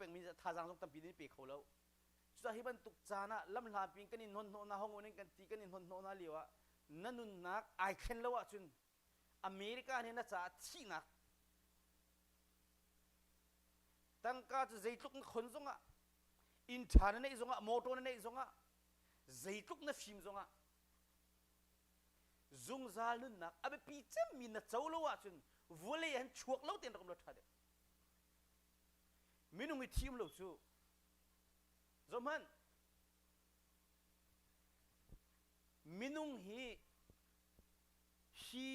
pengmi thazaang zong tampi nan pe kho lo. Cucaah hi bantuk caan ah lamhla pin kan in hnon hnawh hna hong in kan ti kan in hnon hnawh hna lio ah na nunnak ai thlen lo ahcun America nih na caah thihnak tangka cu zeitluk na khon zongah inn ṭha na neih zongah motor na neih zongah zeitluk na fim zongah zungzal nunnak a biapi cemmi na co lo ahcun vawlei han chuak lo tein rak um lo ṭha deuh minung i thim lo cu zohhmanh minung hi hi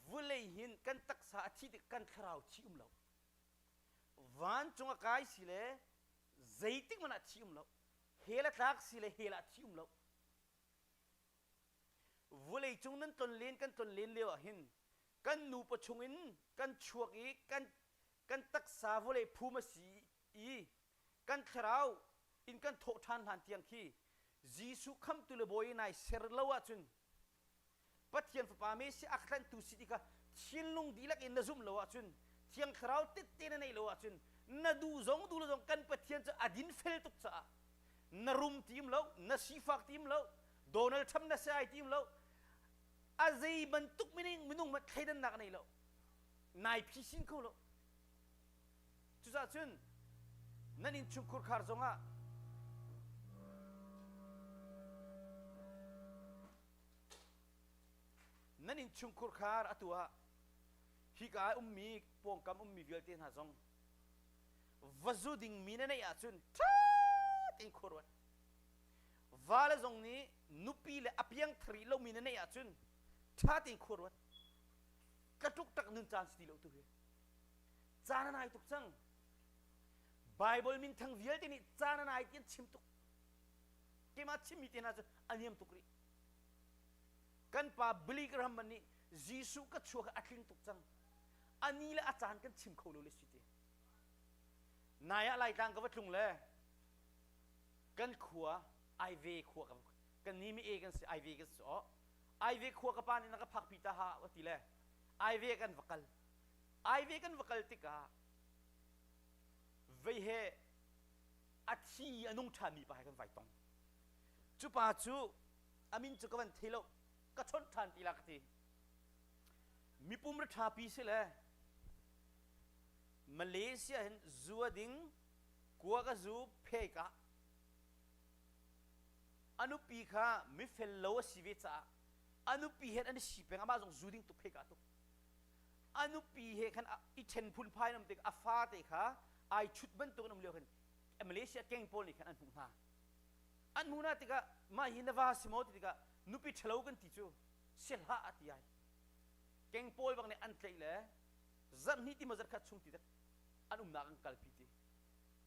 vulei hin kan taksa a thi tik kan thlarau thi um lo vancung a kai si le zeitik hmanh ah thi um lo hell a tlak si le hell ah thi um lo vulei cung nan tlon len kan tlon len lio ah hin kan nupa chung in kan chuak i kan kan taksa vawlei phum a si i kan thlarau in kan thawh ṭhan hlan tiang khi Jesuh khamtu le bawi nai ser lo ahcun Pathian Fapa Messiah a tlanhtu si ti kha thinlung dihlak in na zumh lo ahcun Thiang Thlarau tette na neih lo ahcun na duh zong duh lo zong kan Pathian cu a dinfel tuk caah na rum tim lo na sifak tim lo Donald Trump na si ai tim lo a zei bantuk minung minung hmanh thleidannak nei lo nai phisin kho lo cucaah cun nan innchungkhur khar zongah nan innchungkhur khar atu ah hika ah ummi pawngkam ummi vialte hna zong va zu dingmi na neih ahcun ṭha tein khua ruat vale zong nih nupi le a piangthar rih lomi na neih ahcun ṭha tein khua ruat ka ṭuk tak nun caan si ti lo tu hi caan a nai tuk cang Bible minthang vialte nih caan a nai ti an chim tuk keimah chimmi te hna cu a niam tuk rih kan pa Billy Graham man nih Jesuh ka chuak a tling tuk cang a ni le a caan kan chim kho lo le si ti nai ah Laitlang ka va tlung le kan khua Aive khua ka kan ni mi e kan si Aive kan si o Aive khua ka pa nih na ka phakpi ta ha ti le Aive kan va kal Aive kan va kal tikah vei he a thi i a nung ṭhanmi pa he kan vai tong. Cu pa cu a min cu ka van thei lo, ka chawnh ṭhan ti la ka ti. Mipum ra ṭhapi si le Malaysia hin zu a ding, kua ka zu phek ah a nupi kha mifel lo a si ve caah a nupi he an i si peng amah zong zu ding tuk phek ah tuk a nupi he khan i ṭhen phunphai an um tik a fate kha ai chut bantuk an um lio khan Malaysia keng pawl nih khan an hmuh hna an hmuh hna tikah mah hi na va si maw ti tikah nupi ṭhalo kan ti cu si hlah a ti ai keng pawl bak nih an tlaih le zarh hnih ti maw zarh khat chung ti dak an umnak an kalpi ti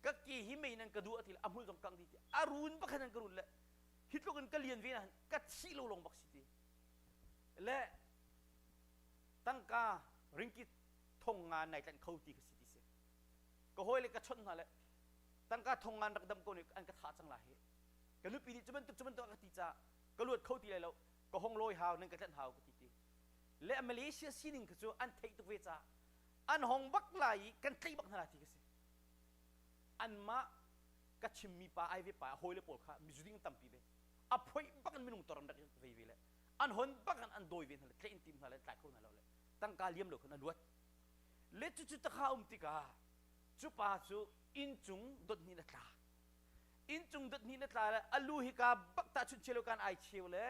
ka ke hi mei nan ka duh a ti le a hmul zong kang di ti a run bak khan an ka run le hi tluk in ka lian ve na ka thih lo lawng bak si ti le tangka ringkit thong nga nai tlanh kho ti kha si ti si ka hawi le ka chawnh hna le tangka thong ngan rak dam ko nih an ka thah cang la hi ka nupi nih cu bantuk cu bantuk a ka ti caah ka luat kho ti lai lo ka hong lawi hau nan ka tlanh hau ka ti ti le Malaysia sining kha cu an theih tuk ve caah an hong bak lai i kan tlaih bak hna lai ti ka si anmah ka chimmi pa ai ve pa hawi le pawl kha mizuding tampi ve a phoih bak in minung tor an rak vei ve le an hon bak in an dawi ve hna le tlaih in tim hna le tlai kho hna lo le tangka liam lo khan a luat le cucu takha um tikah cu pa cu inncung dot hnih na tla inncung dot hnih na tla le a lu hika bak ta chun chelo kan ai cheu le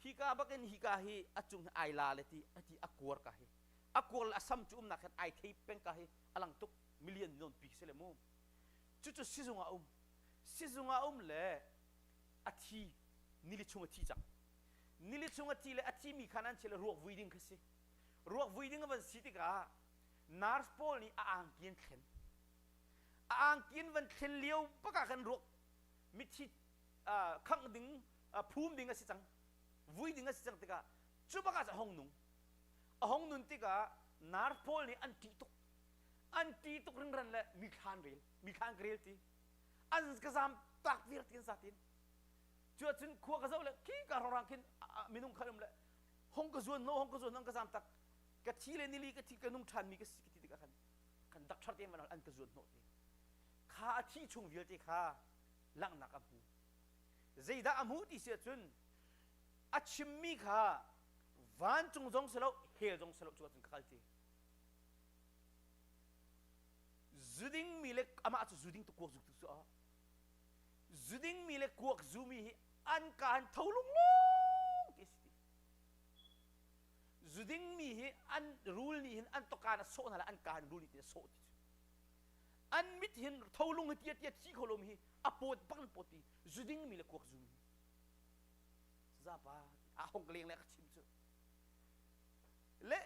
hika bak in hika hi a cung hi ai la le ti ati a kuar ka hi a kuar le a sam cu umnak khan ai thei peng ka hi a lang tuk million non pi si le mu cucu sizung ah um sizung ah um le a thi nili chung a thi cang nili chung a thi le a thimi khan an le ruak vui ding kha si ruak vui ding a van si tikah nurse pawl nih a angki an thlen a angki an van thlen lio bak ah khan ruak mithi khangh ding phum ding a si cang vui ding a si cang tikah cu bak ah a hong nung a hong nun tikah nurse pawl nih an ṭih tuk an ṭih tuk ringran le mi thlan rel mi thlan ka rel ti an ka zam tak viar ti an zatin cu ahcun khua ka zoh le khi ka rorang khin minung khan um le hong ka zuan no hong ka zuan no ka zam tak ka thi le nili ka thi ka nung ṭhan mi ka si ka ti tikah khan kan doctor te man an ka zuan hnawh te. Kha a thih chung vialte kha langhnak a hmu. Zeidah a hmuh ti si ahcun a chimmi kha vancung zong si lo hell zong si lo cu ahcun ka kal ti. Zudingmi le amah cu zuding tu kuak zuk tu cu a zudingmi le kuak zumi hi an ka han tho lunglung ti si ti. Zudingmi hi an rul nih hin an tokaan a sawh hna le an ka hin rul nih tin a sawh ti cu. An mit hin tholung hi tia tia thi kho lomi hi a pawt bak an pawt ti zudingmi le kuak zumi hi. Zapa a hong leng le ka chim cu. Le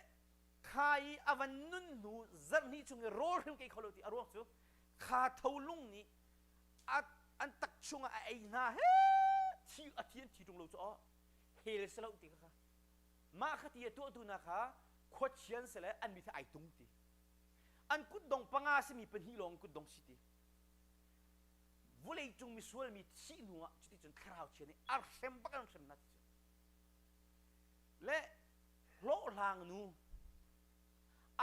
kha i a van nun hnu zarhhnih chung i rawl hrim kei kho lo ti a ruang cu kha tholung nih a an tak chungah a ei hna he thi a thi an thi ṭung lo cu aw hel si lo ti kha mah kha ti a tuahtu hna kha khuachian si le an mit he ai tung ti an kutdong panga simi pahnih lawng kutdong si ti vawleicung misual mi thih hnu ah cuticun thlarau chia nih a hrem bak an hrem hna ti cu le hlawhhlang nu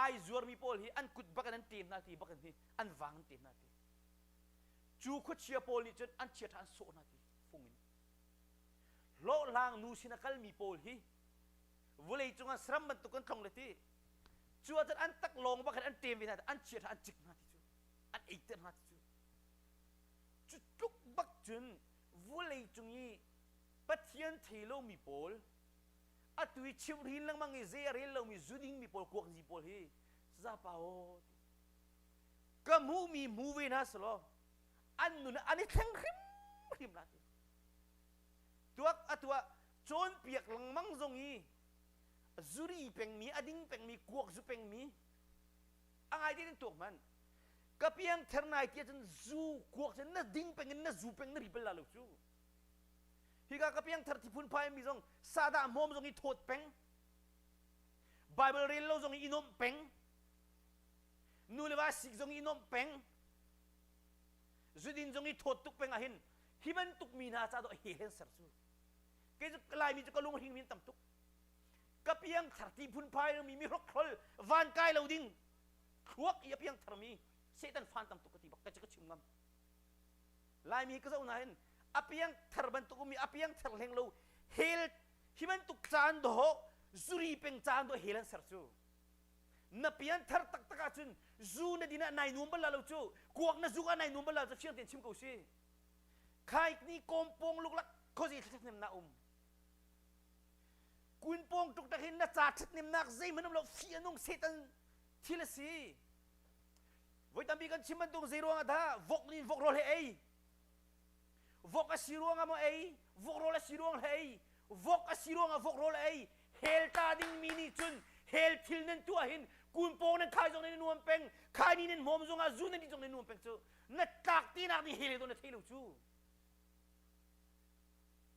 ai zuarmi pawl hi an kut bak in an ṭem hna ti bak in hi an vang an ṭem hna ti cu khuachia pawl nih cun an chiaṭha an sawh hna ti fung in hlawhhlang nu sin a kalmi pawl hi vawlei cungah saram bantuk an tlong le ti cu ahcun an tak lawng bak an ṭem ve hna an chiat an cik hna ti cu an eiter hna ti cu cu tluk bak cun vawlei cung i Pathian thei lomi pawl atu i chimhrin lengmang i zei a rel lomi zuding mi pawl kuakzi pawl hi zapa aw ti ka hmuhmi hmu ve hna selaw an nun an i thleng hrimhrim la ti tuak atu ah cawnpiak lengmang zong i zuri pengmi a ding pengmi kuak zu pengmi a ngai te tuak hman ka piang ther nai ti ahcun zu kuak cun na ding peng in na zu peng na ri bal la lo cu hika ka piang thar thi phun phai mi zong sadah hmawm zong i thawt peng Bible rel lo zong i inomh peng nu le va sik zong i inomh peng zudin zong i thawt tuk peng ahhin hi bantuk mi hna ca dawh he hen ser cu kei cu Laimi cu ka lung hring min tam tuk ka piang thar ti phunphai mi mi hrokhrol van kai lo ding thluak i a piang thar mi Satan fan tam tuk ka ti bak ka ka chim ngam Laimi ka zoh na hin a piang thar bantuk mi a piang thar hleng lo hel hi bantuk caan do zuri peng caan do hel an ser cu na pian thar taktak ahcun zu na din ah nai nuam bal la lo cu kuak na zuk ah nai nuam bal la cu fiang tein chim ko si khaik ni kawmpong luklak khuazei thlatnem na um kun pong tuk tak hin na ca ṭhathnemnak zeihmanh um lo fi a nung Satan thil a si voi tampi kan chim bantuk zei ruangah dah vok nih vok rawl he ei vok a si ruangah maw ei vok rawl a si ruang he ei vok a si ruangah vok rawl a ei hell ta dingmi nih cun hell thil nan tuah hin kun pong nan khai zong nan nuam peng khai ni nan hmawm zongah zu nan di zong nan nuam peng cu na tlak tinak nih hell he na thei lo cu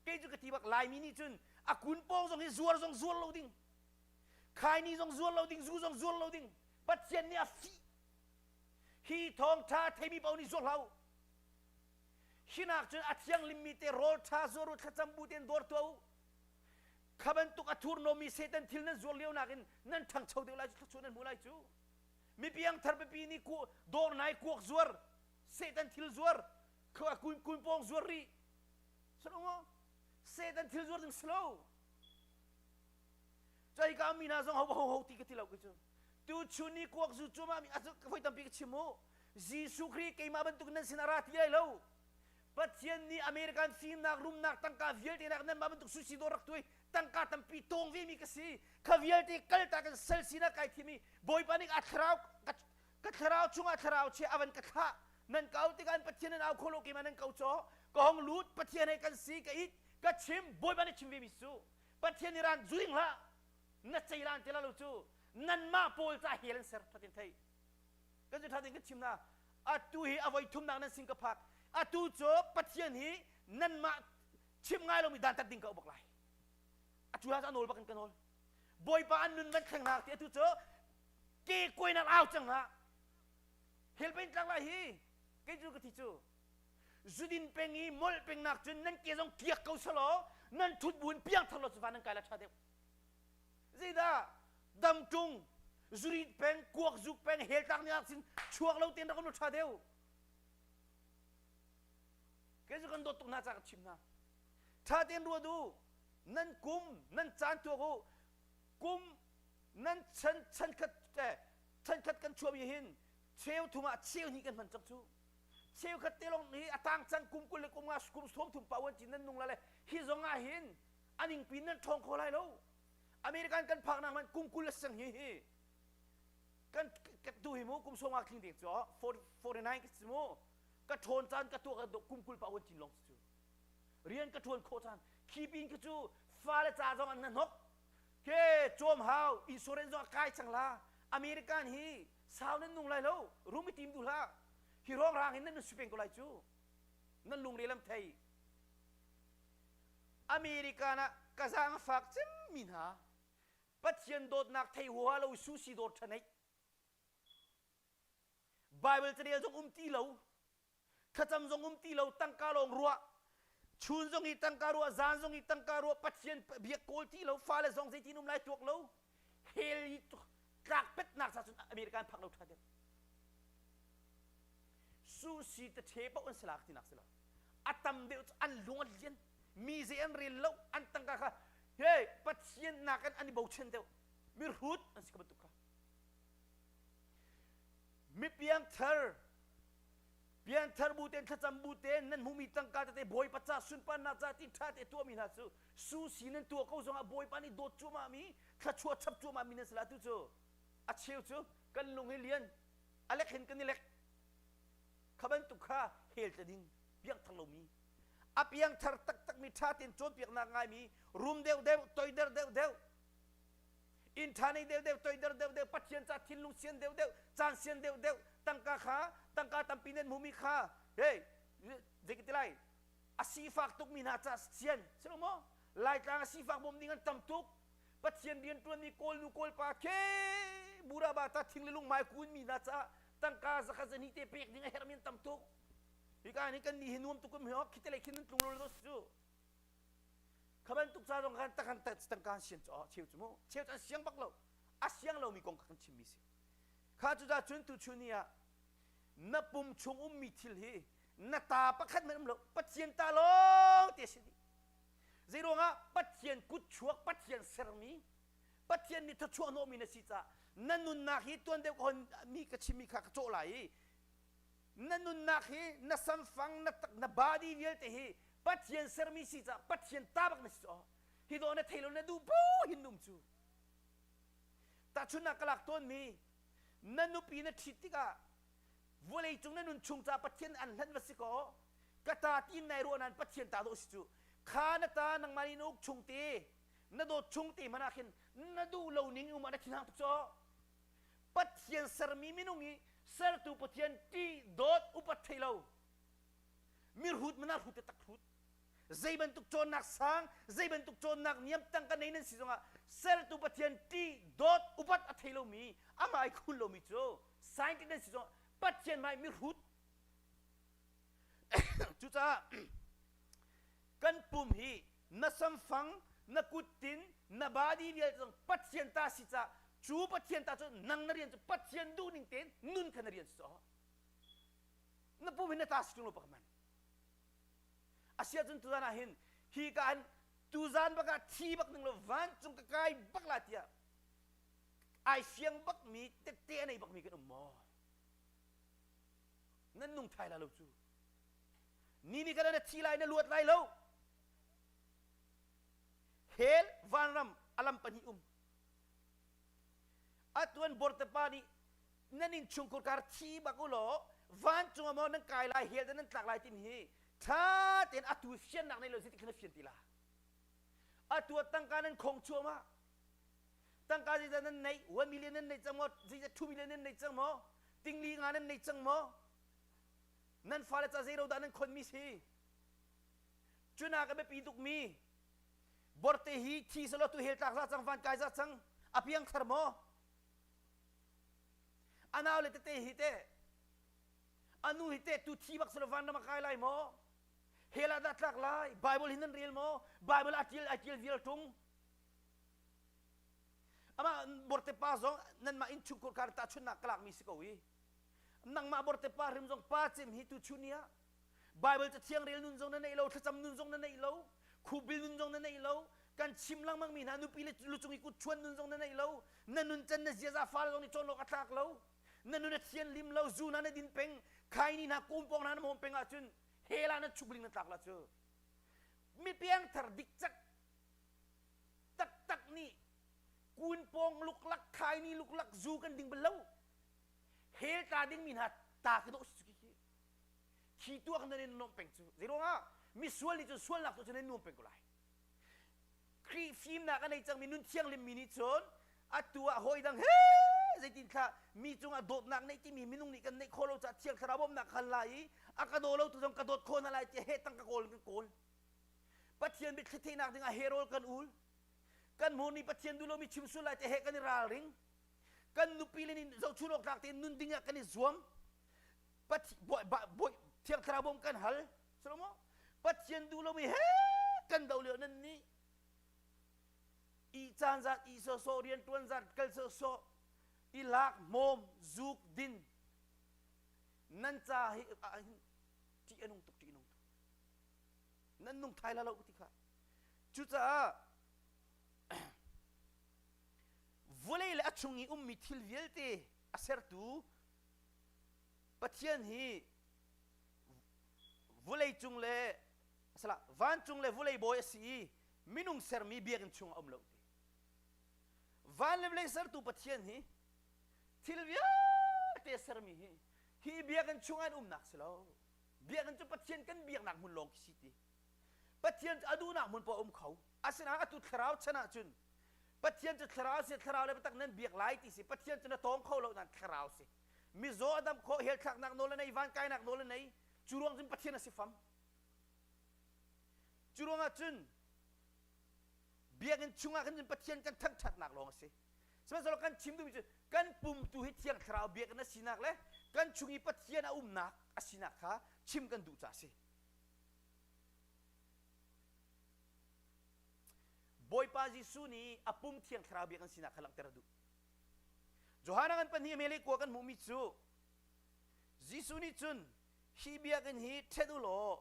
kei cu ka ti bak Laimi nih cun a kun pawng zong hi zuar zong zuar lo ding khaini zong zuar lo ding zu zong zuar lo ding Pathian nih a fih hi thawngṭha theimi paoh nih zuar hlah u hinak cun a thianghlimmi te rawl ṭha zuar u thlacam bu tein dawr tuah u kha bantuk a thurhnawmmi Satan thil nan zuar lio nakin nan ṭhangcho deuh lai cu thluachuah nan hmu lai cu mi piangthar pipi nih dawr nai kuak zuar Satan thil zuar kun kun pawng zuar rih salo maw Satan thil zuar ding salo chai ka mi hna zong ho ho ho ti ka ti lo cu tu chun ni kuak zu cu ma mi azu voi tampi ka chim mu Jesuh Khrih keimah bantuk nan sin ara ti lai lo Pathian nih American fimnak rumnak tangka vialte nak nan mah bantuk sushi dawr rak tuai tangka tampi tawng ve mi ka si kha vialte kal ta kan sal sinak kai thim i Bawipa nih a thlarau ka thlarau chungah thlarau chia avan ka thlah nan ka au tikah Pathian nan au kho lo keimah nan ko caw ka hong lut Pathian he kan si ka it ka chim Bawipa nih chim ve mi su Pathian nih ran zuing hlah na cei lan ti la lo cu nanmah pawl ca hel an ser thatin thei kan cu thatin kan chim na atu hi avoi thumnak nan sin ka phak atu cu Pathian hi nanmah chim ngai lomi dan tat ding ka bak lai atu ha nawl bak in ka nawl Bawipa an nun van thleng hna ti atu cu ke kuainak au cang hna hel pen tlak lai hi kei cu ka thi cu zudin peng i molh peng nak cun nan ke zong kiak ko selaw nan thut buin piang thar lo cu van nan kai la tha deuh zeidah damtung zurit peng kuak zuk peng hel tlak ni sin chuak lo ten rak um lo tha deuh. Kei cu kan dawt tuk hna ca ka chim hna. Ṭha tein ruat u. Nan kum, nan caan tuak u. Kum nan chan chankhat eh, chankhat kan chuahmi hin cheu thum ah cheu hnih kan hman cang cu. Cheukhat te lawng hi a tang cang kum 20 le kum nga kum 30 pa uan cin nan nung la le hi zong ah hin a ningpi nan ṭhawng kho lai lo. American kan phaknak man kum 20 a si cang hi hi. Kan ka tu hi mu kum sawm nga thling ding cu 49 ka si mu. Ka ṭhawn caan ka tuah ka kum 20 pa uan cin lawng si cu. Rian ka ṭuan khawh caan khi pin khi cu fale ca zong an hnahnok. Ke cawm hau insurance zong a kai cang la. American hi sau nan nung lai lo. Rum i tim duh hlah. Hi rong rang in nan nun peng ko lai cu. Nan lungre lam thei. American ah ka zaang a fak cemmi hna. Pathian dawtnak thei huaha lo susi dawt ṭha neih. Bible carel zong um ti lo. Thlacam zong um ti lo, tangka lawng ruah. Chun zong i tangka ruah, zan zong i tangka ruah, Pathian biak kawl ti lo, fale zong zeitin um lai tuak lo. Hell i tlak petnak ca cun American phak lo ṭha deuh. Susi te paoh an si lak tinak si lo. A tam deuh cu an lung an lian. Mi zei an rel lo, an tangka kha hey Pathian nakin an i bochan deuh. Mihrut an si ka bantuk kha. Mi piangthar Pianthar bu tein thlacam bu tein nan hmuhmi tangka tete Bawipa ca sunparnak ca ti ṭha te tuahmi hna cu susi nan tuah ko zongah Bawipa nih dawt cuahmahmi thluachuah chap cuahmahmi nan si la tu cu a cheu cu kan lung hi lian a lek hin kan i lek kha bantuk kha hel tla ding piangthar lomi a piangthar taktakmi ṭha tein cawnpiaknak ngaimi rum deuh deuh toider deuh deuh inn ṭha nei deuh deuh toidor deuh deuh Pathian ca thinlung sian deuh deuh caan sian deuh deuh tangka kha tangka tampi nan hmumi kha hey zei ka ti lai a sifak tukmi hna ca sian si lo maw Laitlang a sifak bawm ding an tam tuk Pathian rian ṭuanmi kawl nu kawl pa khe buraba ta thing le lung mai kun mi hna caah tangka zakhat zahnih te pek ding a herhmi an tam tuk hika ni kan ni hi nuam tuk um hi ok khite lei khin nan tlung lo cu Kha bantuk ca zong khan takhan tangka an sian cu cheu cu mu cheu cu an siang bak lo a siang lomi kong kha kan chimmi si kha cu dah cun tuchun ni ah na pum chung ummi thil hi na ta pakhat hmanh um lo Pathian ta lawng te si dih zei ruangah Pathian kut chuak Pathian sermi Pathian nih thluachuah hnawhmi na si caah na nunnak hi tuan deuh ka hon mi ka chimmi kha ka cawh lai i na nunnak hi na samfang na na body vialte hi Pathian sermi si caah Pathian ta bak na si caw hi dawh na thei lo na duh bu hin um cu tahchunnak ka lak tawnmi na nupi na ṭhit tikah vawlei cung na nun chung caah Pathian an hlanh va si kaw ka ta tiin nai ruah nain Pathian ta dawh si cu kha na ta nangmah nih na uk chung te na dawt chung te hmanh ah khin na duh lo ning um ah na thinhang tuk caw Pathian sermi minung i sertu Pathian ṭih dawt upat thei lo mirhut mana hrut te tak hrut zei bantuk cawnnak sang zei bantuk cawnnak niam tang ka nei nan si zongah sertu Pathian ṭih dawt upat a thei lomi amah ai khul lomi cu scientist nan si zongah Pathian hmai mihrut cucaah kan pum hi na samfang na kuttin na body vialte zong Pathian ta si ca cu Pathian ta cu nang na rian cu Pathian duh ning tein nun kha na rian si na pum hi na ta si ṭung lo pakhat man asia cun tuzan ah hin hi ka an tuzan bak ah thi bak ning lo vancung ka kai bak la tiah ai fiang bak mi tette a nei bak mi kan um maw nan nung thai la lo cu ni ni kana na thi lai na luat lai lo hell vanram alam pahnih um atuan bortepa nih nan in chungkhur kar thi bak u law vancung ah maw nan kai lai hell nan tlak lai timi hi tha tein atu fiannak nei lo zeitik khan fian ti la atu tangka nan khong chuahmah tangka zeizat nan neih 1 million nan nei cang maw zeizat 2 million nan nei cang maw tingli nga nan nei cang maw nan fale ca zei ro dah nan khonmi si cunak a biapi tukmi borte hi thi selaw tu hel tlak za cang van kai za cang a piang thar maw a nau le tete hi te a nu hi te tu thi bak selaw van ram a kai lai maw hel ah dah tlak lai bible hi nan rel maw bible a tial a tial vial tung amah borte pa zong nanmah innchungkhur kar tahchunhnak ka lakmi si ko i nangmah borte pa hrim zong pa cem hi tu chun ni ah. Bible cathiang rel nun zong na neih lo, thlacam nun zong na neih lo, khubil nun zong na neih lo, kan chim lengmang mi hna nupi le lucung i kut chuan nun zong na neih lo, na nun can na ziaza fale zong nih cawn awk a tlak lo, na nun a thian lim lo, zu na na din peng, khaini hna kumpong hna na hmawm peng ahcun hell ah na chukling na tlak la cu. Mi piangthar dik cak taktak nih kunpawng luklak khaini luklak zu kan ding bal lo. Hell tla ding mi hna ta khi dawh si cu khi. Khi tuak nan in nuam peng cu. Zeiruangah misual nih cun sualnak tu cu nan nuam peng ko lai. Khrih fimnak a nei cangmi nun thianghlim mi nih cun atu ah hawi dang he zeitin thla mi cungah dawtnak neih timi minung nih kan neih khawh lo caah thiang thlarau bawmhnak hal lai i a ka daw lo tu zong ka dawt khawh hna lai tiah he tang ka kawl kan kawl. Pathian biathli theihnak dingah he rawl kan ul. Kan hmur nih Pathian duh lomi chim sual lai tiah he kan i ralring. Kan nupi le nih zohchun awk tlak tein nun dingah kan i zuam. Bawi thiang thlarau bawm kan hal. Salomo Pathian duh lomi he kan do lio nan nih i caan zat i sawsawh rian tuan zat kal sawsawh i lak hmawm zuk din nan ca hi ṭih a nung tuk ṭih a nung tuk nan nung thai la lo ti kha cucaah vawlei le a chung i ummi thil vialte a sertu Pathian hi vulei cung le sala vancung le vulei bawi a si i minung sermi biakinn chung a um lo ti van le vawlei sertu Pathian hi thil vialte sermi hi hi biakinn chung an umnak si lo biakinn cu Pathian kan biaknak hmun lawng khi si ti Pathian cu a duhnak hmun paoh um kho asinain atu thlarau chan ahcun Pathian cu thlarau si thlarau le biatak nan biak lai ti si Pathian cu na tawng kho lo nan thlarau si mizaw a dam khawh hell thlaknak nawl a nei van kainak nawl a nei cu ruang cun Pathian a si fam cu ruangah cun biakinn chungah khan cun Pathian kan thangṭhatnak lawng a si sihmanhsehlaw kan chim duhmi cu kan pum tu hi thiang thlarau biakinn a sinak le kan chung i Pathian a umnak a sinak kha chim kan duh caah a si Bawipa Jesuh nih a pum thiang thlarau biakinn sinak kha langhter a duh Johan an pahnih mele kua kan hmuhmi cu Jesuh nih cun hi biakinn hi ṭhen u law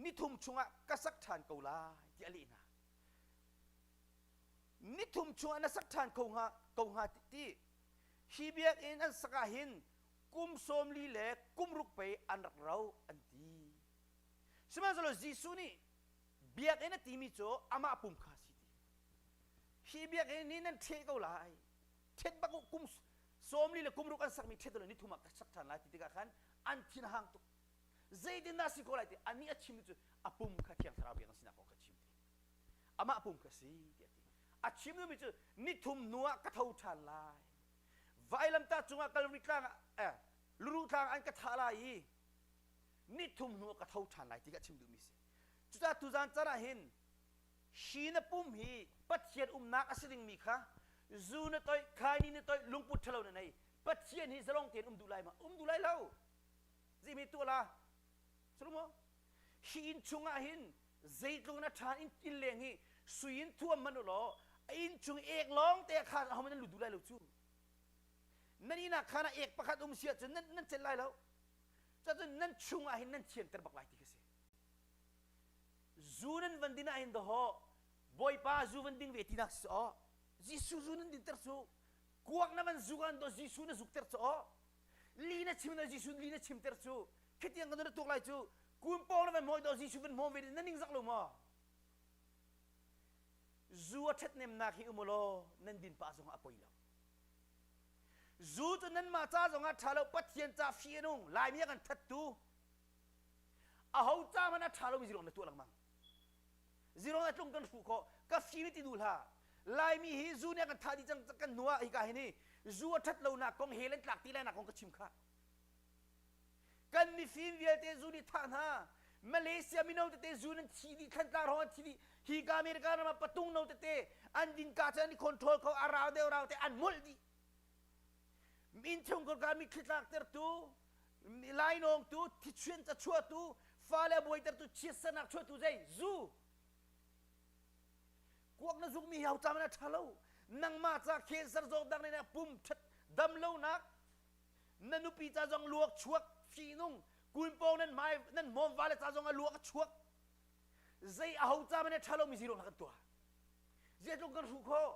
nithum chungah ka sak ṭhan ko lai tiah a leh hna. Nithum chungah na sak ṭhan ko hnga ko hnga ti hi biakinn an sak ah hin kum sawmli le kum ruk pei an rak rau an ti. Sihmanhsehlaw Jesuh nih biakinn a timi cu amah pum kha a si ti. Hi biakinn hi nan ṭheh ko lai. Ṭhet bak u kum sawmli le kum ruk an sakmi ṭhet u ni thum ah ka sak ṭhan lai ti tikah khan an thin a hang tuk. Zeitin dah si ko lai ti anih a chim cu a pum kha thiang thlarau biakinn sinak kong kha chim ti. Amah pum kha si tiah a ti. A chim duhmi cu ni thum hnu ah ka tho ṭhan lai. Vailamtah cungah Kalvari tlang ah eh, luruh tlang an ka thah lai i ni thum hnu ah ka tho ṭhan lai ti kha a chim duhmi si. Cucaah tuzaan caan ah hin Hi na pum hi Pathian umnak a si dingmi kha zu na toih, khaini na toih, lungput ṭhalo na nei. Pathian hi zalong tein um duh lai ma? Um duh lai lo. Zimi tuah la. Sulu Hi inn chungah hin zeitluk na ṭha in inn leng hi sui in thuam hmanh u law a inn chung ek lawng te kha ahohmanh nan lut duh lai lo cu. Nan inn ah khan ah ek pakhat um si ahcun nan nan celh lai lo. Cun nan chungah hin nan thianter bak lai ti khi si. Zu nan van din ah hin dawh Bawipa zu van ding ve tinak si aw Jesuh zu nan dinter cu kuak na van zuk an do Jesuh na zukter cu aw li na chim na Jesuh li na chimter cu khitiang kan na tuk lai cu kun pawng na van hmawi do Jesuh van hmawm ve na ning zak lo maw zu a ṭhatnemnak hi um law nan din pah zong a poi lo zu cu nanmah ca zong ah ṭha lo Pathian ca fi a nung Laimi a kan thattu Aho ca hmanh a ṭha lomi zirong na tuah lengmang. Zirong a tlung kan hruh khawh. Ka fim ti duh hlah. Laimi hi zu nih a kan thah dih cang kan hnu ah hika hin hi zu a ṭhat lonak kong hell an tlak ti lainak kong ka chim khah. Kan mifim vialte zu nih thah hna. Malaysia mino tete zu nan thi dih thlantlang hrawng an thi dih. Hika America ram ah patung no tete an din ka cun an i control kho a rau deuh rau te an molh dih. Innchungkhar ka mitthli tlaktertu lainawngtu thichuan ca chuahtu fale a buaitertu chiatsernak chuahtu zei zu kuak na zukmi hi hau man a ṭha lo nangmah ca cancer zawtnak nih pum ṭhat dam lonak na nupi ca zong luak chuak fihnung. Kun pawng nan hmai nan hmawm va le ca zong a luak a chuak. Zei a ho ca man a ṭha lomi zirong kan tuah. Zeitluk kan hruh khawh.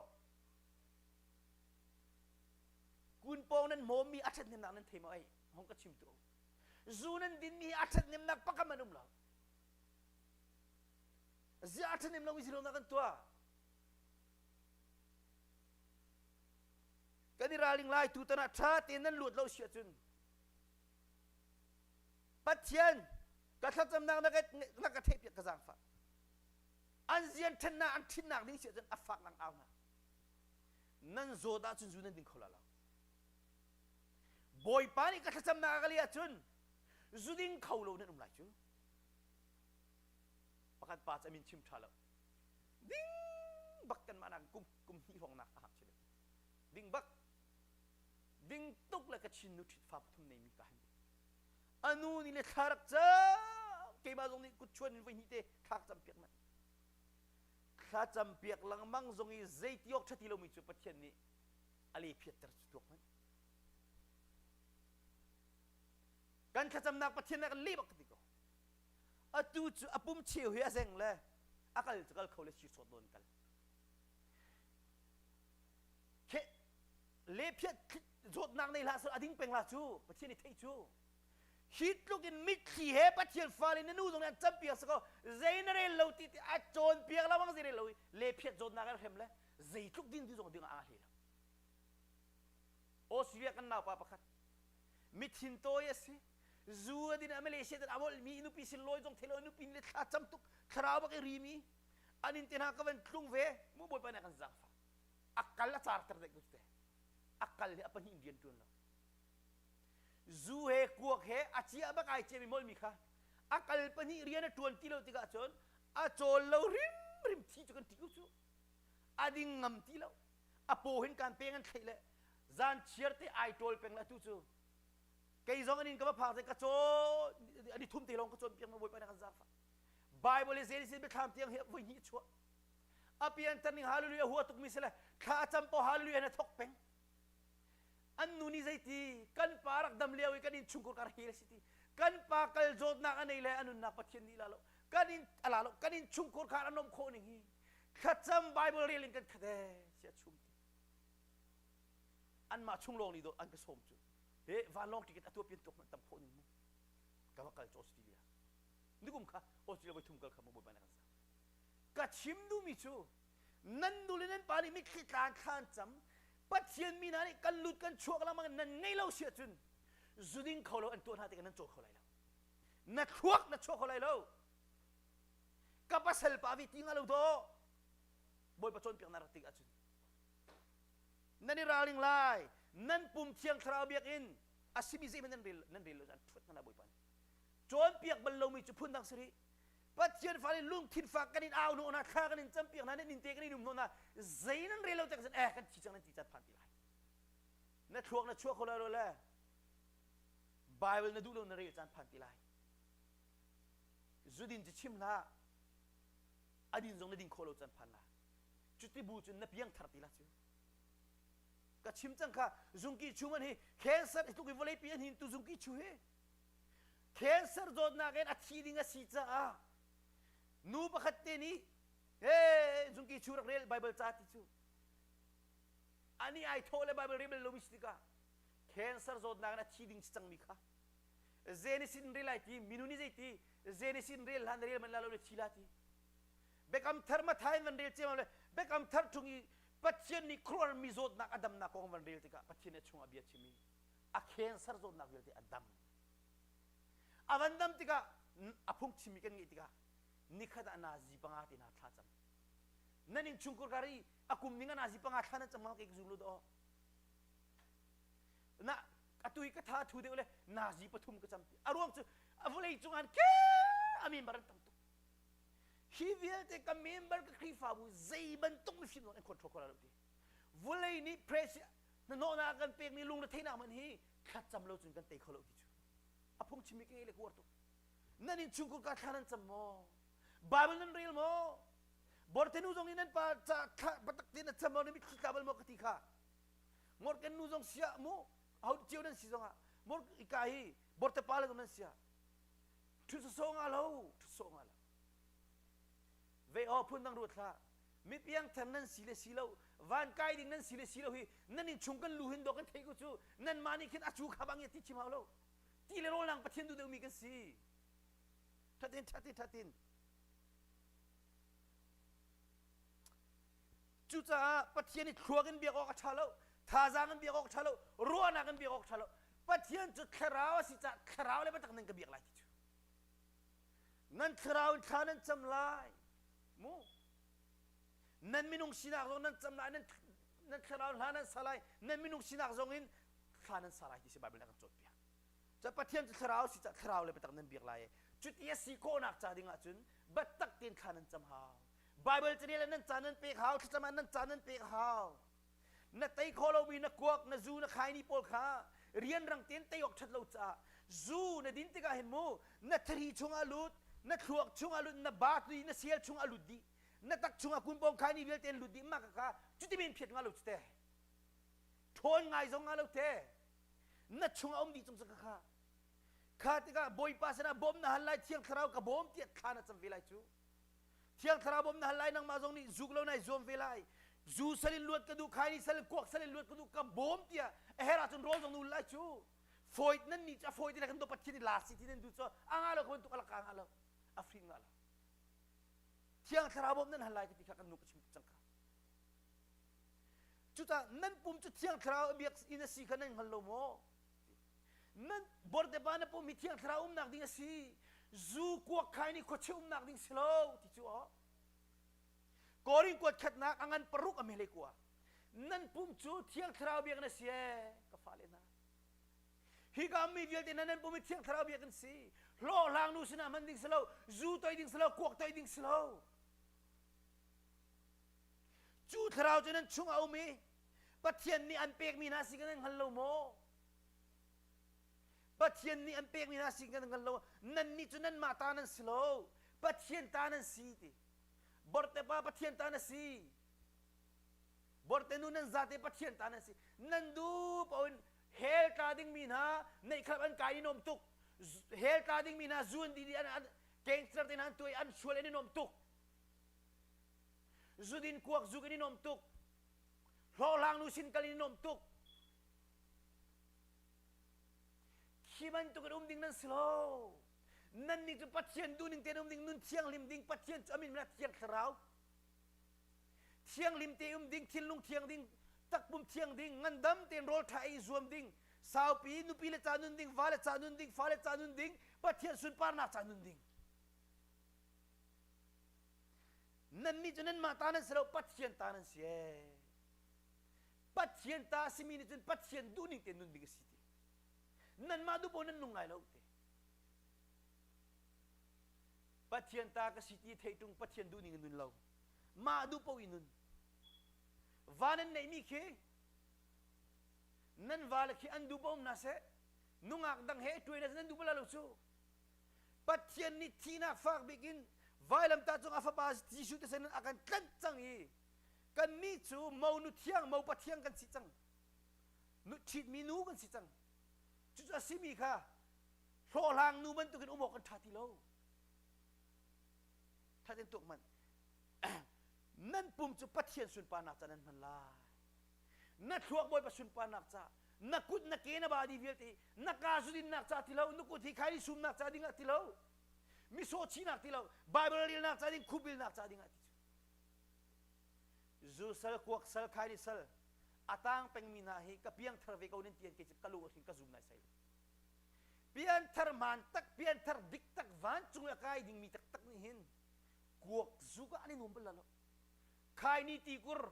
Kun pawng nan hmawmmi a ṭhathnemnak nan thei maw ei? Hong ka chim tu. Zu nan dinmi hi a ṭhathnemnak pakam an um lo. Ziah a ṭhahnem lomi zirong kan tuah. Kan i ralring lai tutan ah ṭha tein nan luat lo si ahcun Pathian ka thlacamnak na ka na ka theihpiak ka zaangfah. An zian ṭhennak an ṭhinnak ding si ahcun a fak lang au hna. Nan zawt ahcun zu nan ding kho la lo. Bawipa nih ka thlacamnak a ka leh ahcun zu ding kho lo nan um lai cu. Pakhat pa cu a min chim ṭha lo. Ding bak kanmah nak kum kum hnih hrawng nak a hak si Ding bak. Ding tuk le ka chin nu ṭhit fa pathum neimi ka han a nu nih le thla rak cam keimah zong nih kut chuan in voi hnih te thla cam piak manh thla cam piak lengmang zong i zei ti awk ṭha ti lomi cu Pathian nih a le phiatter cu tuak hmanh kan thlacamnak Pathian nih a kan leh bak ka ti ko atu cu a pum cheu hi a zeng le a kal cu kal kho le si sawt nawn kal le phiat zawtnak nei hlah a ding peng la cu Pathian i theih cu hi tluk in mitthli he Pathian fale na nu zong nih an campiak si ko zei na rel lo ti ti a cawnpiak lawang zei rel lo i le phiat zawtnak an hrem le zeitluk din ti zong ding ah hle lo Australia kan naupa pakhat mithin tawi a si zu a din a Malaysia tan a molh mi nupi sin lawi zong thelo nupi le thla cam tuk thlarau bak i rimi an in te hna ka van tlung ve mu bawipa nih a kan zaangfah a kal a car ter dek te a kal hi a pahnih rian tuan lo zu he kuak he a cia bak ai cia mi molmi kha a kal pahnih rian a tuan ti lo tikah cun a cawl lo rim rim thi cu kan ti ko cu a ding ngam ti lo a paw hin kan peng an thlei le zan chiar te ai tawl peng le tu cu kei zong anin ka va phak ka cawn ani thum te lawng ka cawn piak ma bawipa na kan zaangfah Bible i Genesis biathlam tiang hi voi hnih chuah a pianter ning hallelujah hua tukmi si le thla a cam po hallelujah na thok peng an nu nih zeiti kan pa rak dam lio i kan in chungkhur kar hel si ti kan pa kal zawtnak a nei le a nunnak Pathian nih la lo kan in ala lo kan in chungkhur khar an nom khawh ning hi thlacam Bible rel in kan khat e sia chum ti anmah chung lawng nih do an ka sawm cu he vanlawng ticket a tuah pian tuk man tam khawh ning mu ka va kal cu Australia nikum kha Australia voi thum kal kha mo bawipa na kan sa ka chim duhmi cu nan nu le nan pa nih mitthli tlang thla an cam Pathian mi hna nih kan lut kan chuak lengmang nan ngei lo si ahcun zuding kho lo an tuah hna tikah nan cawl kho lai lo na thluak na chuak kho lai lo ka pasal pa vi ti nga lo do bawipa cawnpiaknak rak tik ahcun nan i ralring lai nan pum thiang thlarau biakinn a simi zeihmanh nan rel nan rel lo an ṭhuat hna bawipa nih cawnpiak bal lomi cu phun dang si rih Pathian fale lungthin fak kan in au hnawh hna thla kan in campiak hna nan inn te kan in um hnawh hna zei nan rel lo tak eh kan thi cang nan ti caan phan ti lai na thluak na chuak kho lai lo le Bible na duh lo na rel caan phan ti lai zudin cu chim hlah a din zong na ding khawh lo caan phan la cuti bu cun na piang thar ti la cu ka chim cang kha zungki chu man hi cancer tluk i vawlei pi an hin tu zungki chu hi Cancer zawtnak in a thi ding a si caah nu pakhat te nih he zungki chu rak rel Bible ca ti cu ani ai thawh le Bible rel bal lomi si tikah cancer zawtnak in a thi ding si cangmi kha Genesis rel ai ti minu nih zei ti Genesis rel hlan rel man la lo le thi la ti Biakam thar Matthai in van rel ciammam le Biakam thar chung i Pathian nih khuaruahmi zawtnak a damnak kong van rel tikah Pathian nih a chungah bia chim i a cancer zawtnak vialte a dam a van dam tikah a phungchimmi kan ngeih tikah nikhat ah nazi panga te hna thla cam nan in chungkhur kar i a kum ning a nazi panga thla nan cam ma ke zum lu do na atu hi ka tha thu deuh le nazi pathum ka cam ti a ruang cu a vawlei cung an ke a member an tam tuk hi vialte ka member ka Khrihfabu zei bantuk mifim zong an control kho lo ti vulei nih press hnahnawhnak kan pekmi lungretheihnak hmanh hi thlacam lo cun kan tei kho lo ti cu a phung chimmi ka ngei le ka uar tuk nan in chungkhur ka thla nan cam maw Bible nan rel maw Bortenu zong nih nan pa ca thla batak te na cam maw na mitthli tla bal maw ka ti kha Morgan nu zong sia mu ho cio nan si zongah mor ika hi borte pa le zong nan sia. Ṭhut sawsawh nga lo, ṭhut sawh nga lo. Ve aw phun dang ruat hlah. Mi piangthar nan si le si lo, van kai ding nan si le si lo hi nan in chung kan lu hin dawh kan thei ko cu nan mah nih khin a cu kha bang ti chim hau lo. Ti le rawl nang Pathian duh deuhmi kan si. Thatin thatin thatin. Cucaah Pathian i thluak in biak awk a ṭha lo, thazaang in biak awk a ṭha lo, ruahnak in biak awk a ṭha lo. Pathian cu thlarau a si caah thlarau le biatak nan ka biak lai ti cu. Nan thlarau in thla nan cam lai. Mu. Nan minung sinak zong nan cam lai, nan, nan thlarau hla nan sa lai, nan minung sinak zong in thla nan sa lai ti si Bible nih a kan cawnpiak. Cu Pathian cu thlarau si caah thlarau le biatak nan biak lai. Cuti a si khawhnak ca ding ahcun biatak tein thla nan cam hau. Bible carel nan ca nan pek hau, thlacam ah nan ca nan pek hau. Na tei kho lomi na kuak, na zu, na khaini pawl kha rianrang tein tei awk ṭhat lo caah zu na din tikah hin mu na thari chungah lut, na thluak chungah lut, na ba na sial chungah lut dih, na tak chungah kunpawng khaini vialte an lut dih mah kha cuti men phiat nga lo cu te. Ṭhawn ngai zong nga lo te. Na chungah um dih cung cu kha. Kha tikah Bawipa sinah bawm na hal lai, Thiang Thlarau ka bawm tiah thla na cam ve lai cu. Thiang Thlarau bawm na hal lai nangmah zong nih zuk lo nai zuam ve lai. Zu sal in luat ka duh, khaini sal in kuak sal in luat ka duh, ka bawm tiah a her ahcun rawl zong na ul lai cu. Fawi nan nih cu a fawi ti le kan do Pathian i la si ti nan duh cu a nga lo ka bantuk a laka nga lo a frin nga lo. Thiang Thlarau bawm nan hal lai ka ti kha kan nu ka chim cang kha. Cucaah nan pum cu Thiang Thlarau a biak inn a si kha nan hngal lo maw? Nan bordepa na pum hi Thiang Thlarau umnak ding a si. Zu kuak khai nih khuachia umnak ding si lo ti cu aw. Korin kuat khatnak a ngan paruk a mele kua. Nan pum cu Thiang Thlarau biak na si ee ka fale hna. Hi ka mi vialte nan nan pum hi Thiang Thlarau biak an si. Hlawhhlang nu sinah hman ding si lo, zu toi ding si lo, kuak toi ding si lo. Cu thlarau cu nan chung a um i Pathian nih an pekmi hna si kan nan hngal lo maw? Pathian nih an pekmi hna si kan hngal lo. Nannih cu nanmah ta nan si lo. Pathian ta nan si ti. Borte pa Pathian ta na si. Borte nu nan zate Pathian ta nan si. Nan duh paoh in hell tla dingmi hna neihkhalap an kai i nuam tuk. Hell tla dingmi hna zuan dih an, an gangster te hna an tuai an sual an i nuam tuk. Zudin kuak zuk in i nuam tuk. Hlawhhlang nu sin kal in i nuam tuk. Khi bantuk in um ding nan si lo. Nannih cu Pathian duhning tein um ding, nun thianghlim ding, Pathian cu a min min Thiang Thlarau. Thianghlim te um ding, thinlung thiang ding, takpum thiang ding, ngandam tein rawl ṭha ei zuam ding, saupi nupi le ca nun ding, va le ca nun ding, fa le ca nun ding, Pathian sunparnak ca nun ding. Nannih cu nanmah ta nan si lo, Pathian ta nan si ee. Pathian ta a simi nih cun Pathian duhning tein nun ding a si ti. Nanmah duh paoh nan nung lai lo ti. Pathian ta ka si ti theih ṭung Pathian duhning in nun lo. Mah duh paoh i nun. Va nan neihmi khi nan va le khi an duh paoh um hna seh nungak dang he ṭuai na nan duh bal lo cu. Pathian nih thihnak fak bik in vailamtah cung a fapa Jesuh te sin a kan tlanh cang i kannih cu monu thiang mopa thiang kan si cang nu ṭhitmi nu kan si cang cucu a simi kha hlawhhlang nu bantukin um awk kan ṭha ti lo ṭhat in tuak hmanh nan pum cu Pathian sunparnak ca nan hman lai na thluak bawipa sunparnak ca na kut na ke na body vialte na ka zudinnak ca ti lo na kut hi khai sumnak ca dingah ti lo misaw chinak ti lo bible relnak ca ding khubilnak ca dingah ti cu zu sal kuak sal khaini sal a tang pengmi hna hi ka piangthar ve ko nan ti an ke ka lu hrin ka zum nai sai pianthar man tak pianthar dik tak vancung a kai dingmi taktak nih hin kuak zu ka an i nuam bal lo khaini ti kur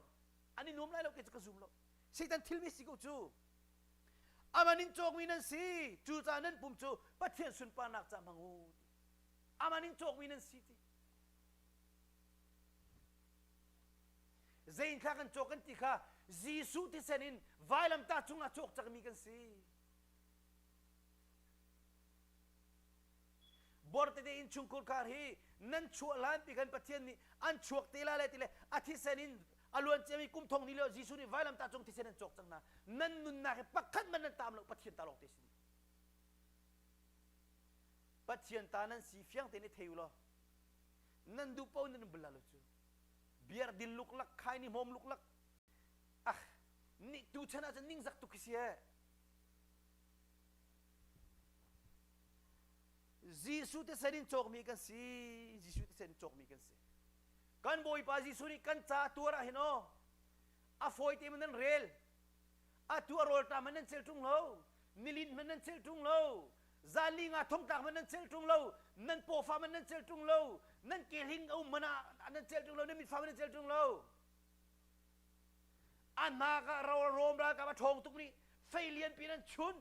an i nuam lai lo ke cu ka zum lo Satan thilmi si ko cu aman in cawkmi nan si cucaah nan pum cu Pathian sunparnak ca hmang u ti aman in cawkmi nan si ti zein thla kan cawk kan ti kha Jesuh thisen in vailamtah cungah cawk cangmi kan si Bor tete innchungkhur khar hi nan chuah hlan pi khan Pathian nih an chuak te la le ti le a thisen in a luan ciami kum thong ni lio Jesuh nih vailamtah cung thisen an cawk cang hna nan nunnak hi pakhat man nan tam lo Pathian ta lawng te si. Pathian ta nan si fiang tein i thei u law nan duh paoh nan bal lo cu biar din luklak khai ni hmawm luklak ah ni tu chan ah cun ningzak tuk khi si ee Jesuh thisen in cawkmi kan si Jesuh thisen in cawkmi kan si kan Bawipa Jesuh nih kan ca tuar ah hin aw a fawi te nan rel atu a rawlṭam man nan cel ṭung lo nilin man nan cel ṭung lo zanli nga thongtlak man nan cel ṭung lo nan pawfa man nan cel ṭung lo nan kehling a um man ah nan cel ṭung lo nan mitfa man nan cel ṭung lo a hna ka Rom ralkap a ṭhawng tuk nih fei lianpi nan chun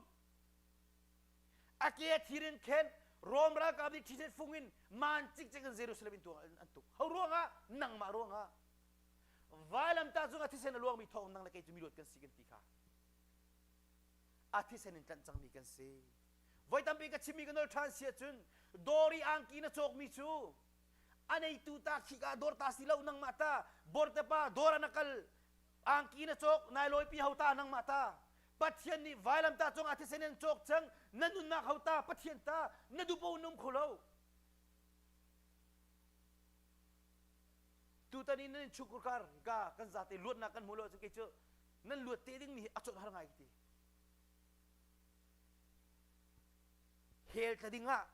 a ke a thir in khen Rom ralkap nih thisen fung in man cikcek in Jerusalem in tuang an tuk ho ruangah nangmah ruangah Vailamtah cungah thisen a luangmi thawng nang le kei cu miluat kan si kan ti kha a thisen in tlanh cangmi kan si. Voi tampi ka chimmi ka nol ṭhan si ahcun dawr i angki na cawkmi cu a neitu ta khika dawr ta si lo nangmah ta borte pa dawr ah na kal angki na cawk nai lawipi ho ta nangmah ta Pathian nih vailamtah cungah thisen in cawk cang na nunnak ho ta Pathian ta na dupo in um kho lo Tutan in nan innchungkhar kar ka kan zate luatnak kan hmu lo ahcun kei cu nan luat te dingmi hi a cawt har ngai ka ti. Hell tla ding ah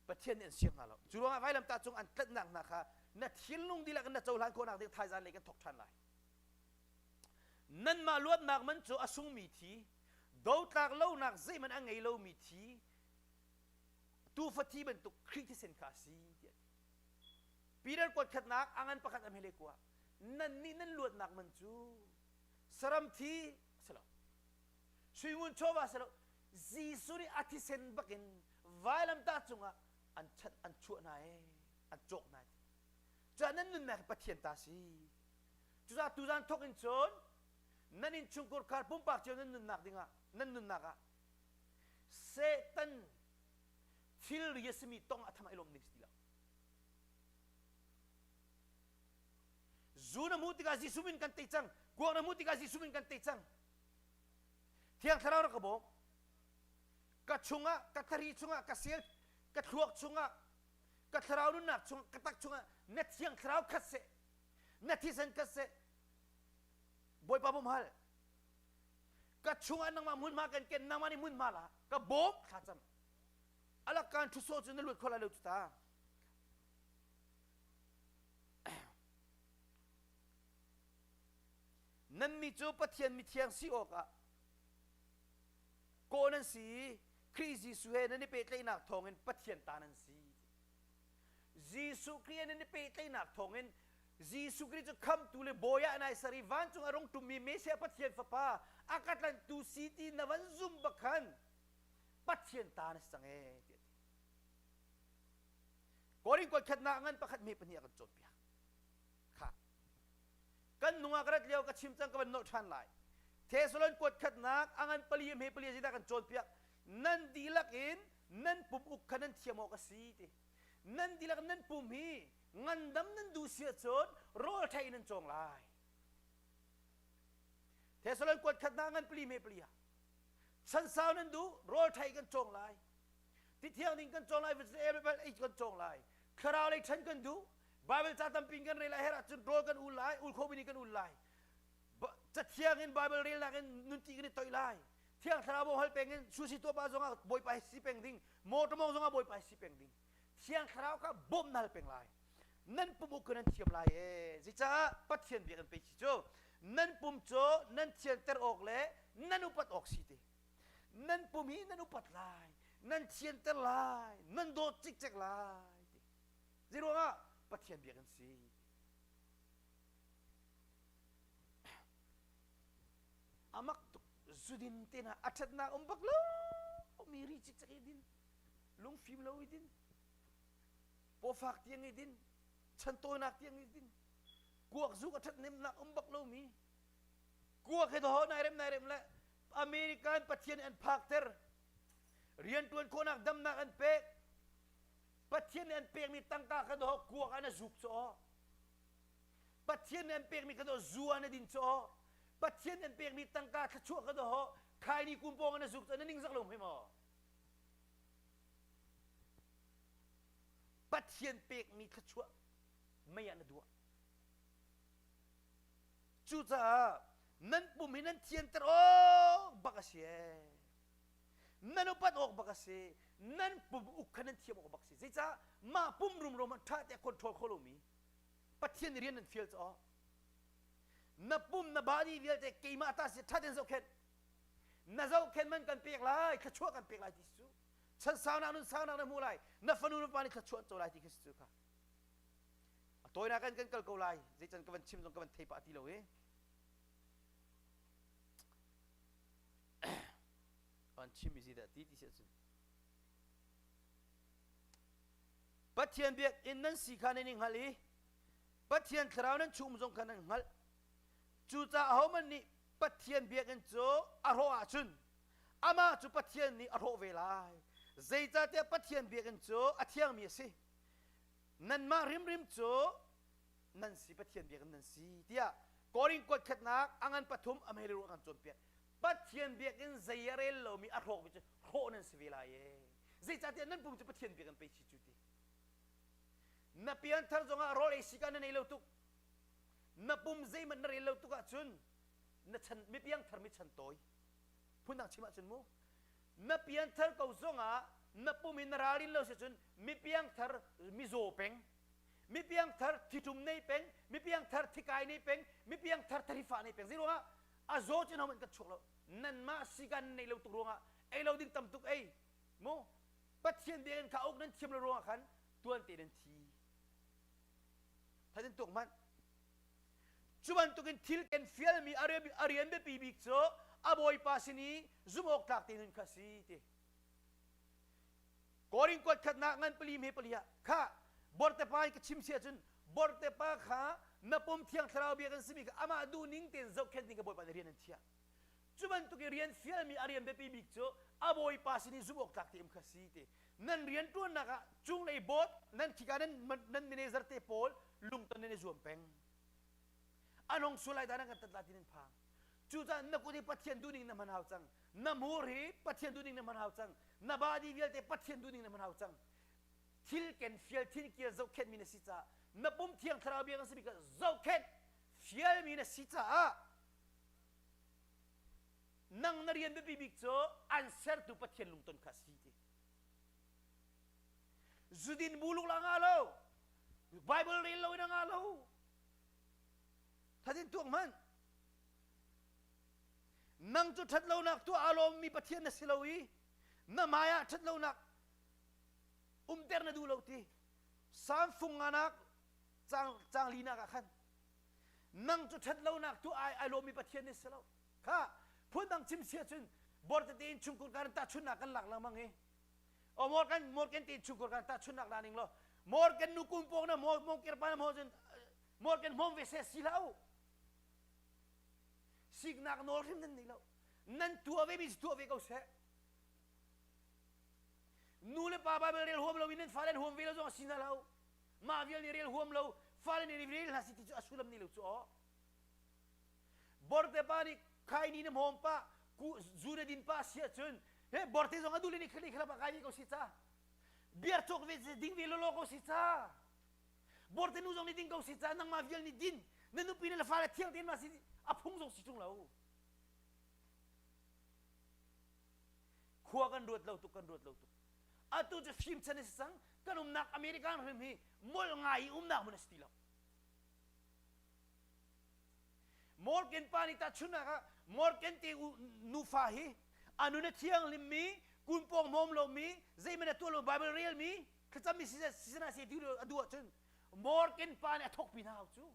Pathian nih an siang hna lo. Cu ruangah vailamtah cung an tlanhnak hna kha na thinlung dihlak in na cohlan khawhnak ding thaizan lei kan thawk ṭhan lai. Nanmah luatnak man cu a sungmi thi, dotlak lonak zeihmanh a ngei lomi thi, tuufa thi bantuk Khrih thisen kha a si tiah a ti. Peter kuat khatnak a ngan pakhat a hmele kua nannih nan luatnak man cu saram thi a si lo suingun chawva a si lo Jesuh nih a thisen bakin vailamtah cungah an chanh an chuah hna ee an cawk hna ti cuah nan nunnak hi Pathian ta si cucaah tuzan thawk in cun nan innchungkhar khar pumpak cio nan nunnak dingah nan nunnak ah Satan thilri a simi tong a tham ai lawm ding si ti lo. Zu na hmuh tikah Jesuh min kan tei cang. Kuak na hmuh tikah Jesuh min kan tei cang. Thiang Thlarau rak ka bawm. Ka chungah, ka thari chungah, ka sel, ka thluak chungah, ka thlarau nunnak chungah, ka tak chungah na Thiang Thlarau khat seh, na thisen khat seh. Bawipa bawm hal. Ka chungah nangmah hmunhma kan ken nangmah nih hmunhma la ka bawm thlacam alak kan thu so cu na lut kho lai lo cu ta nanmi cu Pathian mithiang si awkah kawh nan si i Khrih Jesuh he nan i pehtlaihnak thawngin Pathian ta nan si. Jesuh Khrih he nan i pehtlaihnak thawngin Jesuh Khrih cu khamtu le bawi ah nai ser i vancung a rung ṭummi Messiah Pathian Fapa a ka tlanhtu si ti na van zum bak khan Pathian ta na si cang ee tiah a ti. Korin kuat khatnak ngan pakhat hme pahnih a kan cawnpiak. Kha. Kan nungak rat lio ka chim cang ka van nolh ṭhan lai. Thessalon kuat khatnak a ngan pali hme pali zeidah kan cawnpiak. Nan dihlak in nan pum uk kha nan thiam awk a si ti. Nan dihlak nan pum hi ngandam nan duh si ahcun rawl ṭha in nan cawng lai. Thessalon kuat khat hna ngan pali me pali ah chansau nan duh rawl ṭha kan cawng lai. Tithiang ding kan cawng lai, vegetable ei kan cawng lai. Thlarau lei ṭhan kan duh. Bible ca tampi kan rel a herh ahcun rawl kan ul lai, ul khomi nih kan ul lai. Cathiang in Bible relnak in nunti kan i toih lai. Thiang Thlarau bawm hal peng in susi tuah pa zongah Bawipa si peng ding, motor mong zongah Bawipa si peng ding. Thiang Thlarau kha bawmh na hal peng lai. Nan pum uk nan thiam lai ee. Zeicah Pathian bia kan pe chi cu nan pum cu nan thianter awk le nan upat awk si ti. Nan pum hi nan upat lai, nan thianter lai, nan dawt cikcek lai ti. Zeiruangah Pathian bia kan si. Amak tuk zudin te hna a ṭhatnak um bak lo mi ri cikcek i din lungfim lo i din pawfak tiang i din chantawinak tiang i din kuak zuk a ṭhathnemnak um bak lomi kuak he daw nai rem nai rem le American Pathian an phakter rianṭuan khawhnak damnak an pek Pathian nih an pekmi tangka kha daw kuak ah na zuk cu aw Pathian nih an pekmi kha daw zu ah na din cu aw Pathian nih an pekmi tangka thluachuah kha daw. Khaini kum pawng na zuk cu na ningzak lo hme maw? Pathian pekmi thluachuah mei ah na duah. Cucaah nan pum hi nan thianter awk bak a si ee. Nan upat awk bak a si. Nan pum uk kha nan thiam awk bak a si. Zeicah mah pum rumro hmanh ṭha te control kho lomi Pathian nih rian nan fial caw. Na pum na body vialte keimah ta si ṭha tein zohkhenh. Na zohkhenh man kan pek lai, thluachuah kan pek lai ti si cu. Chan saunak nun saunak na hmu lai. Na fanu na pa nih thluachuah an co lai ti khi si cu kha. A tawinak kan kan kal ko lai. Zeican ka van chim zong ka van thei pah ti lo i. Van chim i dah ti ti si ahcun. Pathian biakinn nan si kha nan i hngalh i Pathian thlarau nan chung zong kha nan hngalh. Cucaah ahohmanh nih Pathian biakinn cu a hrawh ahcun amah cu Pathian nih a hrawh ve lai. Zeicahtiah Pathian biakinn cu a thiangmi a si. Nanmah hrimhrim cu nan si Pathian biakinn nan si tiah Korin kuat khatnak a ngan pathum a hmei kan cawnpiak. Pathian biakinn zei a rel lomi a hrawkmi cu hrawh nan si ve lai ee. Zeicahtiah nan pum cu Pathian biakinn pei si cu ti. Na pianthar zongah rawl ei sika na nei lo tuk. Na pum zeihmanh na rel lo tuk ahcun na chan mi piangthar mi chan tawi. Phundang chim ahcun mu na pianthar ko zongah na pum in na ralrin lo si cun mi piangthar mizaw peng mi piangthar thitum nei peng mi piangthar thikai nei peng mi piangthar tharifa nei peng zei ruangah a zaw cun homan kan chuak lo nanmah sikan nei lo tuk ruangah ei lo ding tam tuk ei mu Pathian biakinn kha uk nan thiam lo ruangah khan tuan te nan thi thatin tuk hmanh Cu bantukin thil ken fialmi a rian biapi bik cu a bawipa sin i zumh tlak te nun kha si ti. Korin kuat khatnak ngan pali me pali ah kha bortepa in ka chim si ahcun bortepa kha na pum thiang thlarau bia kan simi kha amah duh ning tein zohkhenh ding ka bawipa nih rian an thiah. Cu bantuk i rian fialmi a rian biapi bik cu a bawipa sin i zumh awk tlak te um kha si ti. Nan rian ṭuannak ah cunglei board nan khika nan nan manager te pawl lungton nan i zuam peng. An hong sual lai dah nan kan tat la ti nan phang. Cucaah na kut hi Pathian duhning na hman hau cang. Na hmur hi Pathian duhning na hman hau cang. Na body vialte Pathian duhning na hman hau cang. Thil ken fial thin kial zohkhenhmi na si caah na pum thiang thlarau bia kan simi kha zohkhenh fialmi na si caah nang na rian biapi bik cu an sertu Pathian lungton kha si ti. Zudin buluk la nga lo. Bible rel lo in a nga lo. Thadin tuak hmanh. Nang cu ṭhatlonak tuah aa lawmmi Pathian na si lo i na hmai ah ṭhatlonak umter na duh lo ti. Salm fung nganak caang caang linak ah khan nang cu ṭhatlonak tuah ai ai lawmmi Pathian na si lo. Kha phundang chim sia cun bortete in chungkhur kan tahchunhnak kan lak lengmang i o morgan morgan te chungkhur kan tahchunhnak la ning law morgan nu kum pong na mo mo kirpa na mo cun morgan hmom ve se si lo siknak nawl hrim nan nei lo nan tuah ve mi tuah ve ko seh nu le pa bible rel huam lo in nan fale huam ve lo zong a si na lo mah vial nih rel huam lo fale nih rel hna si ti cu a sullam ni lo cu aw Borte pa nih khaini na hmawm pa ku zu na din pa si ahcun he borte zong a dul in khali khala pa kai ko si ca biar cawk ve ding ve lolo ko si ca borte nu zong nih ding ko si ca nangmah vial nih din na nupi na fale thiang tein ma si a phung zong si tung lo khua kan ruat lo tuk kan ruat lo tuk atu cu fim chan a si cang kan umnak American hrim hi mol ngai i umnak hmun a si ti lo Morgan pa nih tahchunhnak ah Morgan te nufa hi a nun a thianghlimmi kunpawng hmawm lomi zeihmanh a tuah lo Bible relmi thlacammi sisana se ti a duh ahcun Morgan pa nih a thawkpi hna hau cu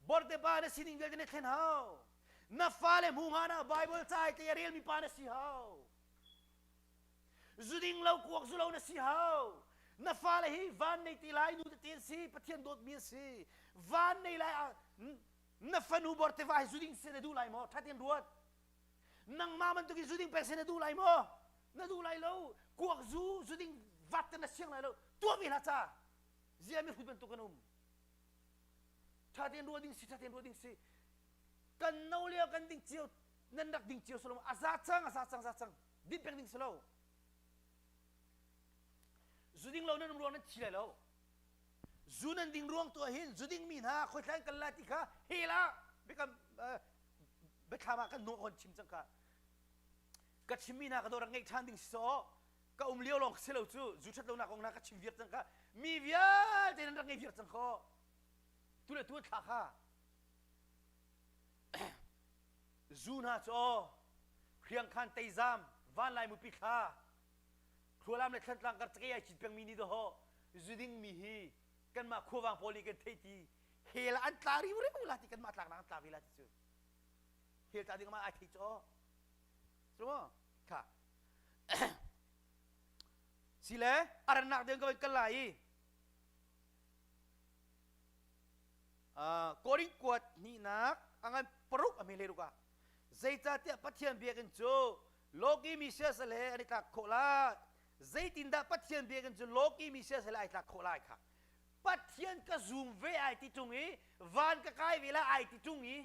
Borte pa na sining vialte na thlen hau na fale hmu hnga na Bible ca ai te a relmi pa na si hau Zuding lo kuak zu lo na si hau. Na fale hi van nei ti lai nu tete an si, Pathian dawtmi an si. Van nei lai ah na fanu bor tiva hi zuding se na duh lai maw? Ṭha tein ruat. Nangmah bantukin zuding pek se na duh lai maw? Na duh lai lo. Kuak zu zuding vat te na siang lai lo. Tuah ve hlah ca. Zia mi hrut bantuk kan um. Ṭha tein ruah ding si, ṭha tein ruah ding si. Kan no lio kan ding cio. Nan rak ding cio solo a za cang a za cang za cang din peng ding silo. Zu ding lo nan um ruang nan thi lai lo. Zu nan ding ruang tu ah hin zu ding mi hna khoi kal la ti kha hela biakam biathlam ah kan nuah hon chim cang ka. Ka chimmi hna ka do rak ngeih ṭhan ding si sawh ka um lio lawng si lo cu zu ṭhat lonak kong hna ka chim viar cang kha mi vialte nan rak ngei viar cang kho tu le tu thla kha zu hna cu aw hriangkhan teizam vanlai mupi thla Thlualam le Thlantlang kar cakei ai cit pengmi nih dawh zu dingmi hi kanmah khuavang pawl nih kan theih ti hel ah an tla riu riu la ti kanmah tlaknak an tla ve la ti cu hel tla ding mah ai thei cu cu kha sile a rannak ding ka van kal lai i Korin kuat hnihnak a ngan paruk a mele ruk ah zeicahtiah Pathian biakinn cu Loki mi siasal he an i tlak khawh lai zeitindah Pathian biakinn cu Loki mi siasal he ai tlak khawh lai kha Pathian ka zum ve ai ti ṭung i van ka kai ve lai ai ti ṭung i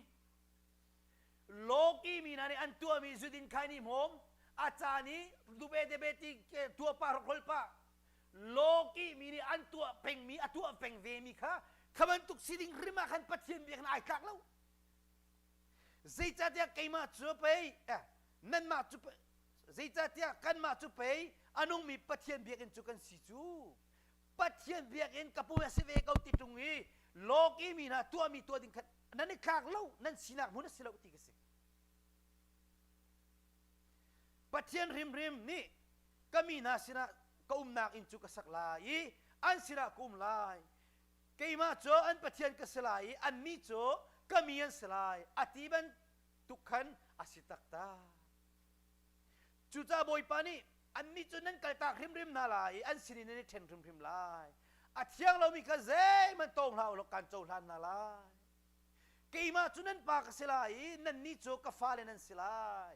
Loki mi hna nih an tuahmi zudin khai ni hmawm a caan i dube debe ti tuah pa hrokhrol pa Loki mi nih an tuah pengmi a tuah peng ve mi kha kha bantuk si ding hrim ah khan Pathian biakinn ai tlak lo zeicahtiah keimah cu pei eh, nanmah cu zeicahtiah kanmah cu pei a nungmi Pathian biakinn cu kan si cu Pathian biakinn ka pum a si ve ko ti ṭung i lawki mi hna tuahmi tuah ding khan nan i thlak lo nan sinak hmun a si lo ti ka si Pathian hrimhrim nih ka mi hna sinah ka umnak inn cu ka sak lai i an sinah ka um lai keimah cu an Pathian ka si lai i annih cu ka mi an si lai a ti bantuk khan a si taktak. Cucaah Bawipa nih annih cu nan kaltak hrimhrim hna lai i an sinin nan i ṭhen hrimhrim lai. A thiang lomi kha zeihmanh tawng hlah u law kaan cohlan hna lai. Keimah cu nan pa ka si lai i nannih cu ka fale nan si lai.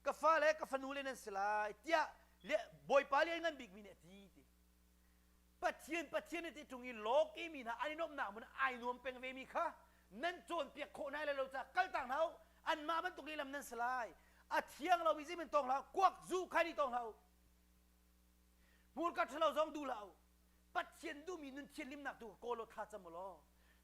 Ka fale ka fanule nan si lai tiah Bawipa lianngan bikmi nih a ti ti. Pathian Pathian ti ṭung i lawki mi hna an i nuamhnak hmun ai nuam peng ve mi kha nan cawnpiak khawh hna lai lo caah kaltak hna u anmah bantuk lehlam nan si lai a thiang lomi zeihmanh tawng hlah kuak zu kha ni tawng hlah u hmurka ṭhalo zong duh hlah u Pathian duhmi nun thianhlimnak tu kawl law thla cam u law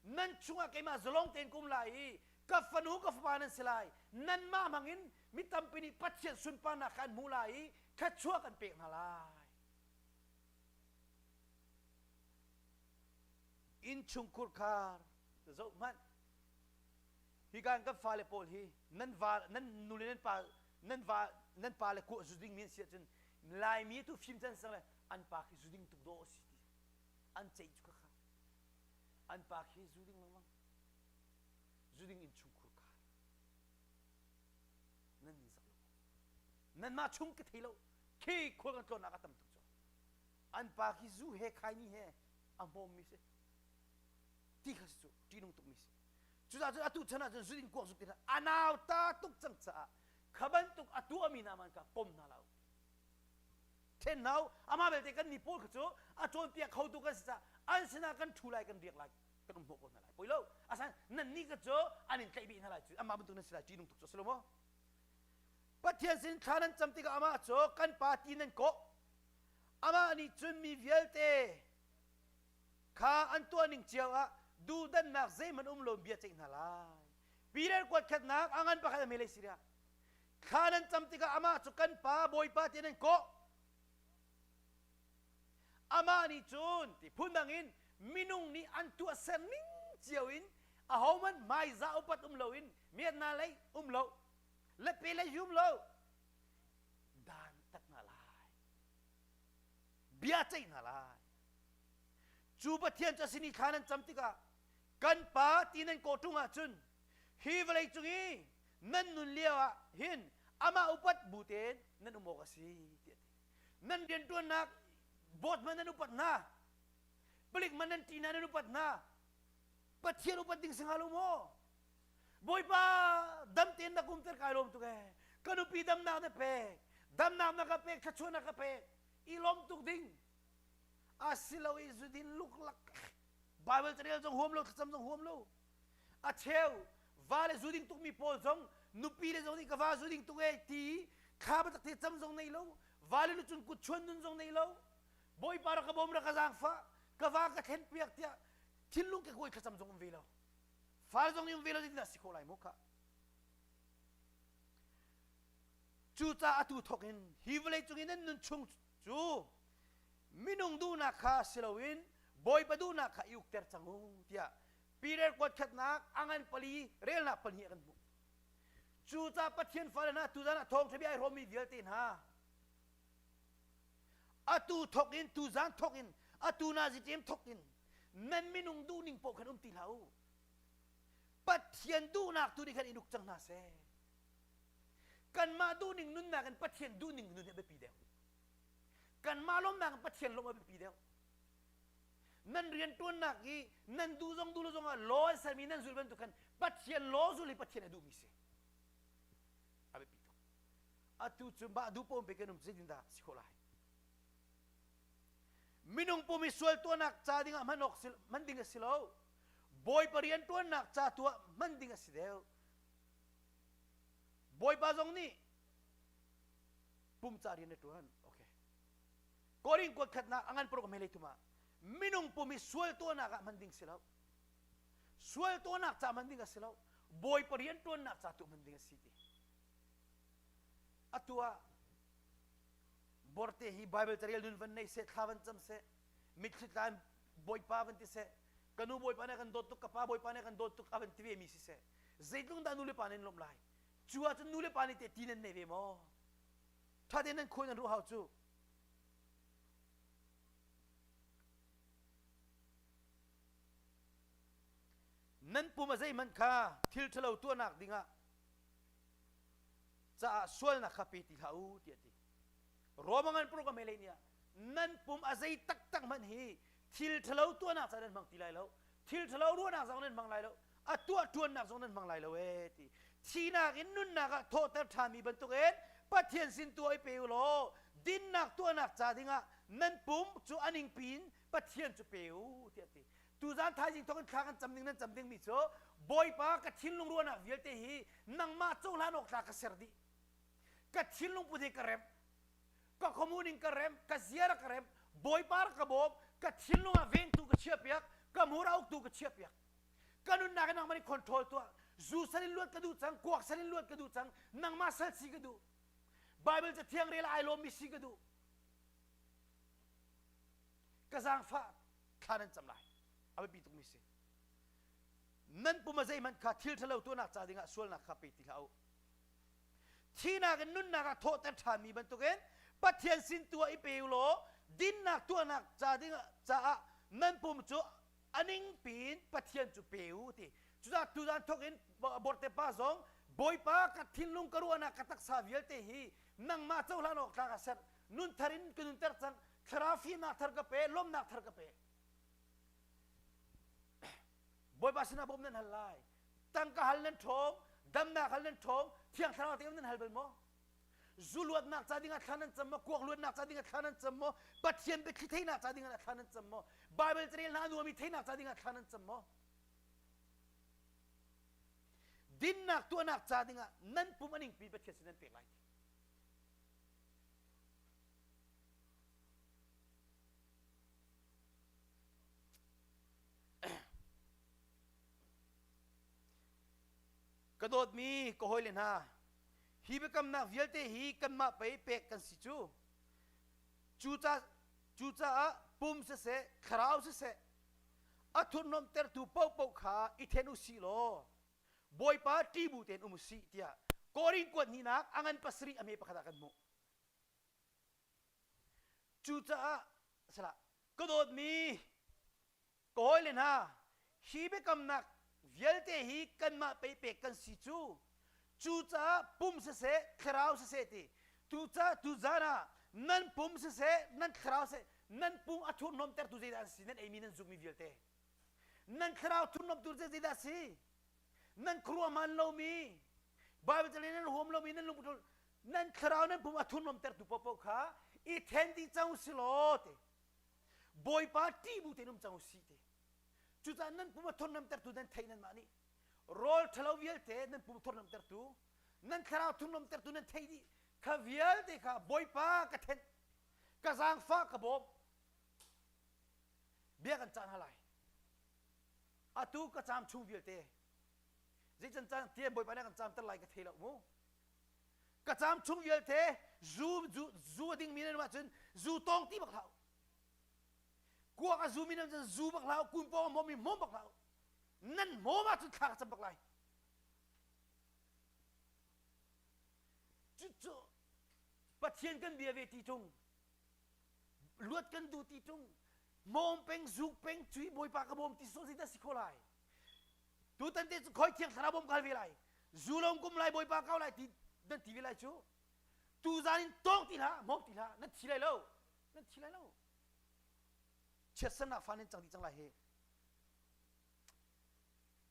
nan chungah keimah zalong tein ka um lai i ka fanu ka fapa nan si lai nanmah hmangin mi tampi nih Pathian sunparnak kha an hmuh lai i thluachuah kan pek hna lai Innchungkhur khar zoh hmanh. Hi kan kan fale pawl hi nan va nan nu le nan pa nan va nan pa le kuah zu ding mi an si ahcun Laimi tu fim can sang le an pa khi zu ding tuk dawh a si ti an ceih cu kha an pa khi zu ding lengmang zu ding innchungkhur khar nan ning zak lo nanmah chung ka thei lo khi khual kan tlawnnak a tam tuk cu an pa khi zu he khaini he a hmawmmi si ti kha si cu ṭihnung tukmi si cucaah cun atu chan ahcun zudin kuak zuk ti hna a nauta tuk cang caah kha bantuk a tuahmi hna man kha pom hna lo ṭhen hna u amah belte kan ni pawl kha cu a cawnpiak khotu kan si caah an sinah kan ṭhu lai kan riak lai kan um hnawh ko hna lai poi lo asan nan ni ka cu an in tlaih bih hna lai cu amah bantuk nan si lai ṭihnung tuk cu a si lo maw Pathian sin thla nan cam tikah amah cu kan pa ti nan kawh Amah nih cun mi vialte kha an tuahning cio ah duhdannak zeihmanh um lo bia ceih hna lai. Peter kuat khatnak a ngan pakhat a hme lei Syria. Thla nan cam tikah amah cu kan pa Bawipa ti nan kawh. Amah nih cun ti phundang in minung nih an tuahser ning cio in ahohmanh hmaizah upat um loin miatna lei um lo lepe lei um lo dan tat hna lai bia ceih hna lai cu Pathian cu a sin i thla nan cam tikah kan pa ti nan kawh ṭung ahcun hi vawlei cung i nan nun lio ah hin amah upat bu tein nan um awk a si tiah a ti nan rianṭuannak boss man nan upat hna palik man nan ṭih hna nan upat hna Pathian upat ding si hnga lo maw Bawipa dam tein na kumter kai lawm tuk ee ka nupi damnak na pek damnak na ka pek thluachuah na ka pek i lawm tuk ding asilo i zudin luklak Bible carel zong huam lo thlacam zong huam lo a cheu Va le zu ding tukmi pawl zong nupi le zong nih ka va zu ding tuk e ti thla biatak te cam zong nei lo. Va le lucun kut chuan nun zong nei lo. Bawipa rak ka bawm rak ka zaangfah ka va ka thlen piak tiah thinlung ke kuai thlacam zong um ve lo. Fal zong nih um ve lo zeitindah si khawh lai mu kha. Cucaah atu thawk in hi vawlei cung i nan nun chung cu minung duhnak kha si loin Bawipa duhnak kha i ukter cang u tiah Peter kuat khatnak a ngan pali relnak pahnih kan hmuh. Cucaah Pathian fale hna tuzan ah thawngṭha bia ai hrawmmi vialte hna atu thawk in tuzan thawk in atu nazi thawk in nan minung duhning paoh khan um ti hlah u. Pathian duhnak tu nih khan in uk cang hna seh. Kanmah duhning nunnak in Pathian duhning nun hi a biapi deuh. Kanmah lawmnak in Pathian lawmh a biapi deuh. Nan rianṭuannak i nan duh zong duh lo zong ah law an sermi nan zulh bantuk khan Pathian law zul hi Pathian a duhmi si. A biapi tuk. Atu cu mah duh paoh pe kan um zeitindah si khawh lai? Minung pum i sual tuahnak ca dingah hman awk hman ding a si lo. Bawipa rianṭuannak ca tu ah hman ding a si deuh. Bawipa zong nih pum ca rian a ṭuan. Okay. Korin kuat khatnak a ngan paruk a hmei thum ah minung pum i sual tuahnak ah hman ding si lo. Sual tuahnak ca hman ding a si lo. Bawipa rian ṭuannak ca tu hman ding a si ti. Atu ah borte hi Bible carel nun van nei seh, thla van cam seh, mitthli tla in Bawipa van ti seh, ka nu Bawipa nih kan dawt tuk, ka pa Bawipa nih kan dawt tuk a van ti ve mi si seh. Zeitluk dah nu le pa nan lawmh lai? Cu ahcun nu le pa nih teh ti nan nei ve maw? Ṭha tein nan khuai nan ruah hau cu. Nan pum a zeihmanh kha thil ṭhalo tuahnak dingah caah sualnak kha pe ti hlah u tiah a ti. Roma ngan paruk a mei nih ah nan pum a zei taktak hmanh hi thil ṭhalo tuahnak ca nan hmang ti lai lo thil ṭhalo ruahnak zong nan hmang lai lo a tuah ṭuannak zong nan hmang lai lo ee ti thihnak in nunnak ah thawhter ṭhanmi bantukin Pathian sin tuah i pe u law dinnak tuahnak ca dingah nan pum cu a ningpi in Pathian cu pe u tiah ti tuzan thaizing thawk in thla kan cam ding nan cam dingmi cu Bawipa ka thinlung ruahnak vialte hi nangmah cohlan awk tlak ka ser dih ka thinlung put hi ka remh ka khuamu ka rem ka ziara ka rem Bawipa rak ka bawm ka thinlung ah vengtu ka chiahpiak ka hmur ah uktu ka chiahpiak ka nunnak in nangmah nih control tuah zu sal in luat ka duh cang kuak sal in luat ka duh cang nangmah sal si ka duh Bible ca thiang rel ai lawmmi si ka duh ka zaangfah thla nan cam lai a biapi tukmi si nan pum a zeihmanh kha thil ṭhalo tuahnak ca dingah sualnak kha pe ti hlah u Thihnak in nunnak ah thawhter ṭhanmi bantukin Pathian sin tu ah i pe u law dinnak tuahnak ca ding caah nan pum cu a ningpi in Pathian cu pe u ti. Cucaah tuzan thawk in borte pa zong Bawipa ka thinlung ka ruahnak ka taksa vialte hi nangmah cohlan awk tlak ah ser nun thar in ka nunter cang thlarau fimnak thar ka pe lawmnak thar ka pe Bawipa sinah bawm nan hal lai. Tangka hal nan ṭhawng, damnak hal nan ṭhawng, Thiang Thlarau te nan hal bal maw? Zu luatnak ca dingah thla nan cam maw? Kuak luatnak ca dingah thla nan cam maw? Pathian biathli theihnak ca dingah thla nan cam maw? Bible carel hna nuami theihnak ca dingah thla nan cam maw? Dinnak tuahnak ca dingah nan pum a ningpi Pathian sin nan pek lai ti. Ka dawtmi ka hawile hna, hi biakamnak vialte hi kanmah pei pek kan si cu. Cucaah pum siseh, thlarau siseh, a thurhnawmhtertu paohpaoh kha i then u sih law Bawipa ṭih bu tein um u sih tiah Korin kuat hnihnak a ngan pasarih a hme pakhat ah kan hmuh. Cucaah salah ka dawtmi ka hawile hna hi biakamnak vialte hi kanmah pei pek kan si cu cucaah pum siseh thlarau siseh ti tuca tuzan ah nan pum siseh nan thlarau siseh nan pum a thurhnawmtertu zeidah an si nan eimi nan zummi vialte nan thlarau thurhnawmtu zeidah si nan khuaruah hmaan lomi Bible calen nan huam lomi nan lungput nan thlarau nan pum a thurhnawmtertu paohpaoh kha i then dih cang u si law ti Bawipa ṭih bu tein um cang u sih ti. Cucaah nan pum a thurhnawmtertu nan theih nanmah nih. Rawl ṭhalo vialte nan pum thurhnawmtertu, nan thlarau thurhnawmtertu nan theih dih. Kha vialte kha Bawipa ka thenh, ka zaangfah ka bawm. Bia kan cah hna lai. Atu ka caam chung vialte zeican caan tian Bawipa nih a kan caamter lai ka thei lo mu. Ka caam chung vialte zu zu zu a dingmi nan um ahcun zu tawng ti bak hlah u. Kuak a zumi nan cun zu bak hlah u, kun pawng a hmawmmi hmawm bak hlah u. Nan hmawm ahcun thla ka cam bak lai. Cucu Pathian kan bia ve ti ṭung, luat kan duh ti ṭung, hmawm peng, zuk peng, cui Bawipa ka bawm ti sawh zeidah si kho lai? Tutan te cu khoi thiang thlarau bawm ka hal ve lai. Zu lawng kum lai Bawipa kau lai ti nan ti ve lai cu. Tuzan in tawng ti hlah, hmawm ti hlah, nan thi lai lo. Nan thi lai lo. Chiatsernak fa nan cang dih cang lai hi.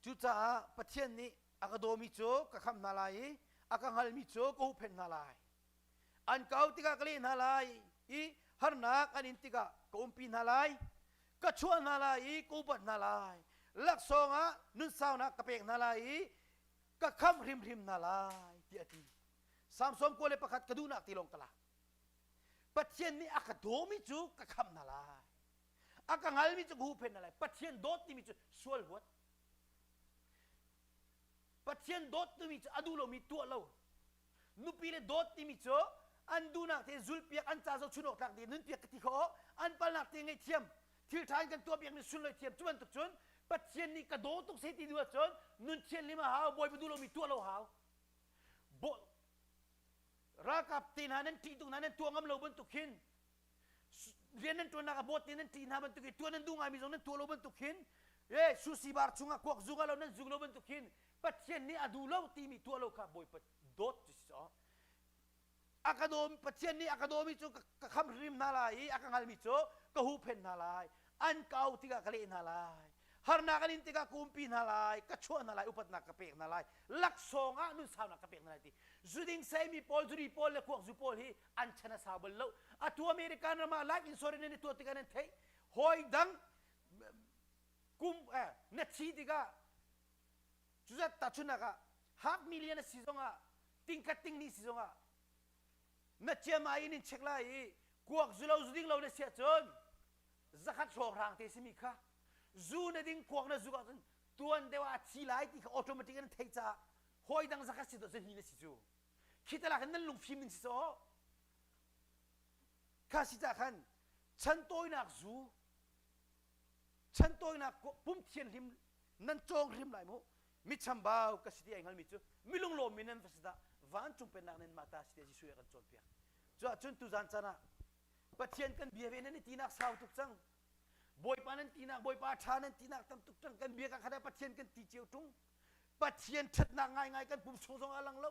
Cucaah Pathian nih a ka dawmi cu ka khamh hna lai i a ka hngalmi cu ka huhphenh hna lai. An ka auh tikah ka leh hna lai i harnak an in tikah ka umpi hna lai. Ka chuah hna lai i ka upat hna lai. Laksawng ah nunsaunak ka pek hna lai i ka khamh hrimhrim hna lai tiah a ti. Samson 21 ka duhnak ti lawng ka lak. Pathian nih a ka dawmi cu ka khamh hna lai. A ka hngalmi cu ka huhphenh hna lai. Pathian dawt timi cu sual huat. Pathian dawt timi cu a duh lomi tuah lo. Nupi le dawt timi cu an duhnak te zulpiak, an ca zohchun awk tlak te nunpiak ka ti kho, an palnak te ngaihthiam, thil ṭha in kan tuahpiakmi sunlawi thiam cu bantuk cun Pathian nih ka daw tuk seh ti duh ahcun nun thianhlim a hau, Bawipa duh lomi tuah lo hau. Ralkap te hna nan ṭih tuk hna nan tuah ngam lo bantuk khin rian nan ṭuannak ah bawt te nan ṭih hna bantuk i tuah nan duh ngaimi zong nan tuah lo bantuk khin e sushi bar chungah kuak zung ah lo nan zung lo bantuk khin Pathian nih a duh lo timi tuah lo kha Bawipa dawt cu si a ka dawm Pathian nih a ka dawmi cu ka kham hrim hna lai i a ka hngalmi cu ka huhphenh hna lai an ka auh tikah ka leh hna lai harnak an in tikah ka umpi hna lai ka chuah hna lai upatnak ka pek hna lai laksawng ah nunsaunak ka pek hna lai ti zuding seimi pawl zuri pawl le kuak zu pawl hi an chan a sau bal lo atu American ram ah life insurance nan i tuah tikah nan theih hawi dang kum eh, na thi tikah cuzat tahchunnak ah half million a si zongah tingkhat tingni si zongah na ciamai in in check lai i kuak zu lo zu ding lo na si ahcun zakhat hrawnghrang te simi kha zu na ding kuak na zuk ahcun tuan deuh ah thi lai ti kha automatic in thei caah hawi dang zakhat si to hi na si cu khi talak in nan lungfim ding si so kha si ca khan chan tawinak zu chan tawinak pum thianhlim nan cawng hrim lai mu mi chambau ka si ti ai hngalmi cu milung lawmmi nan va si dah vancung pennak nan mah ta si ti Jesuh a kan cawnpiak cu ahcun tuzan caan ah Pathian kan bia ve nan i tinak sau tuk cang Bawipa nan tinak Bawipa ṭha nan tinak tam tuk cang kan bia ka khat ah Pathian kan ti cio ṭung Pathian ṭhatnak ngaingai kan pum chung zong a lang lo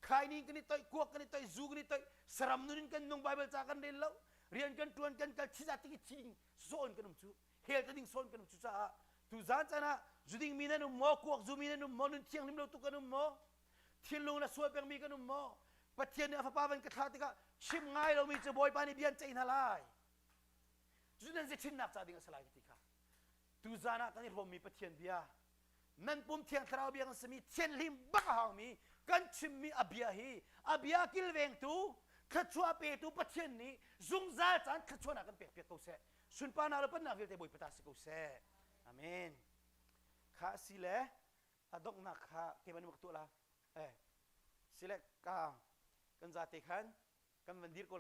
khaini kan i toih kuak kan i toih zu kan i toih saram nun in kan nung Bible ca kan rel lo rian kan ṭuan kan kal thi za tik i thi ding sawn kan um cu hell ta ding sawn kan um cu caah tu zan caan ah zuding mi nan um maw kuak zu mi nan um maw nun thianghlim lo tu kan um maw thinlung na sual pengmi kan um maw Pathian nih a fapa van ka thlah tikah chim ngai lomi cu Bawipa nih bia an ceih hna lai cu nan zithinnak ca ding a si lai ka ti kha tu zan ah kan i hrawmmi Pathian bia nan pum thiang thlarau bia kan simi thianhlim bak a haumi kan chimmi a bia hi a bia kilvengtu thluachuah petu Pathian nih zungzal caan thluachuahnak kan pekpiak ko seh sunparnak le pannak vialte Bawipa ta si ko seh amen kha si le a donghnak kha keimah nih ka tuah la eh sile ka kan zate khan kan van dir ko lai.